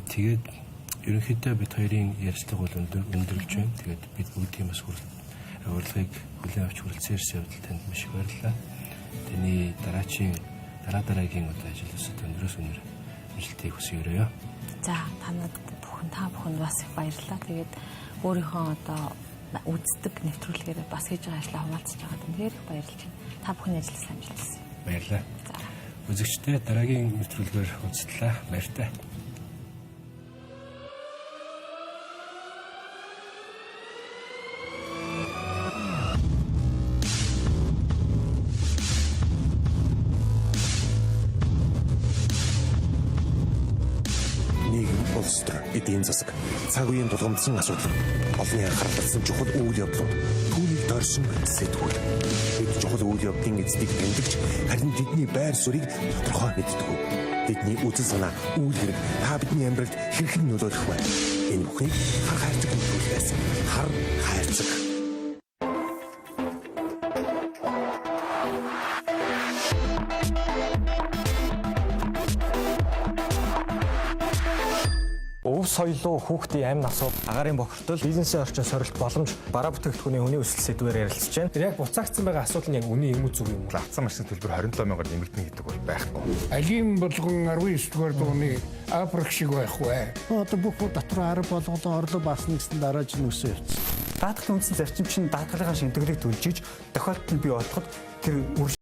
B: Тэгээд ерөнхийдөө бид хоёрын ярилцлага бол өндөрлөж байна. Тэгээд бид бүгдийн бас урилгыг хүлээн авч хүрэлцэн ирсэн явдал танд маш их баярлалаа. Таны дараа дараагийн одоо ажил төсөлд өндрөөс өндөр амжилтыг хүсье өрөөё.
A: За танад бүхэн та бүхэнд бас их баярлалаа. Тэгээд өөрийнхөө одоо үздэг нэвтрүүлгээр бас хийж байгаа ажлаа хуваалцаж байгаад үнэхээр их баярлж байна. Та бүхний ажлаас амжилт хүсье.
B: Баярлалаа. За. Үзэгчдээ дараагийн нэвтрүүлгээр уулзлаа. Баяртай.
P: Улс төр, эдийн засаг, цаг үеийн тулгамдсан асуудал, олонний анхаарал татсан чухал үйл явдлууд, түүнийг дорсон сэтгүүл. Бид чухал үйл явдлын эцдийг таньдагч, харин тэдний байр суурийг тодорхой мэддэг. Тэдний үзэл санаа, үйл хэрэг та бидний амьдралд хэрхэн нөлөөлөх вэ? Энэ бүхнийг хар хайрцаг нэвтрүүлгээс хар хайрцаг.
Q: Өв соёлоо хүүхдийн амь насууд
R: агарын бохирдол,
Q: бизнесийн орчин сорилт боломж, бараа бүтээгдэхүүний үнийн өсөлт сэдвээр ярилцж байна. Тэр яг буцаагдсан байгаа асуудал нь яг үнийн юм уу зүг юм уу?
S: Авсан машины төлбөр 27 мянгаар нэмэгдэнэ гэдэг бол байхгүй.
T: Алийн болгон 19 дугаар зууны Африк шиг байх вэ?
U: Одоо бүх дотор арга болголоо орлого басна гэсэн дараа чинь өсөө явцсан.
V: Даатгалын үндсэн зарчим чинь даатгалынхаа шимтгэлийг төлжиж тохиолдол нь бий болоход тэр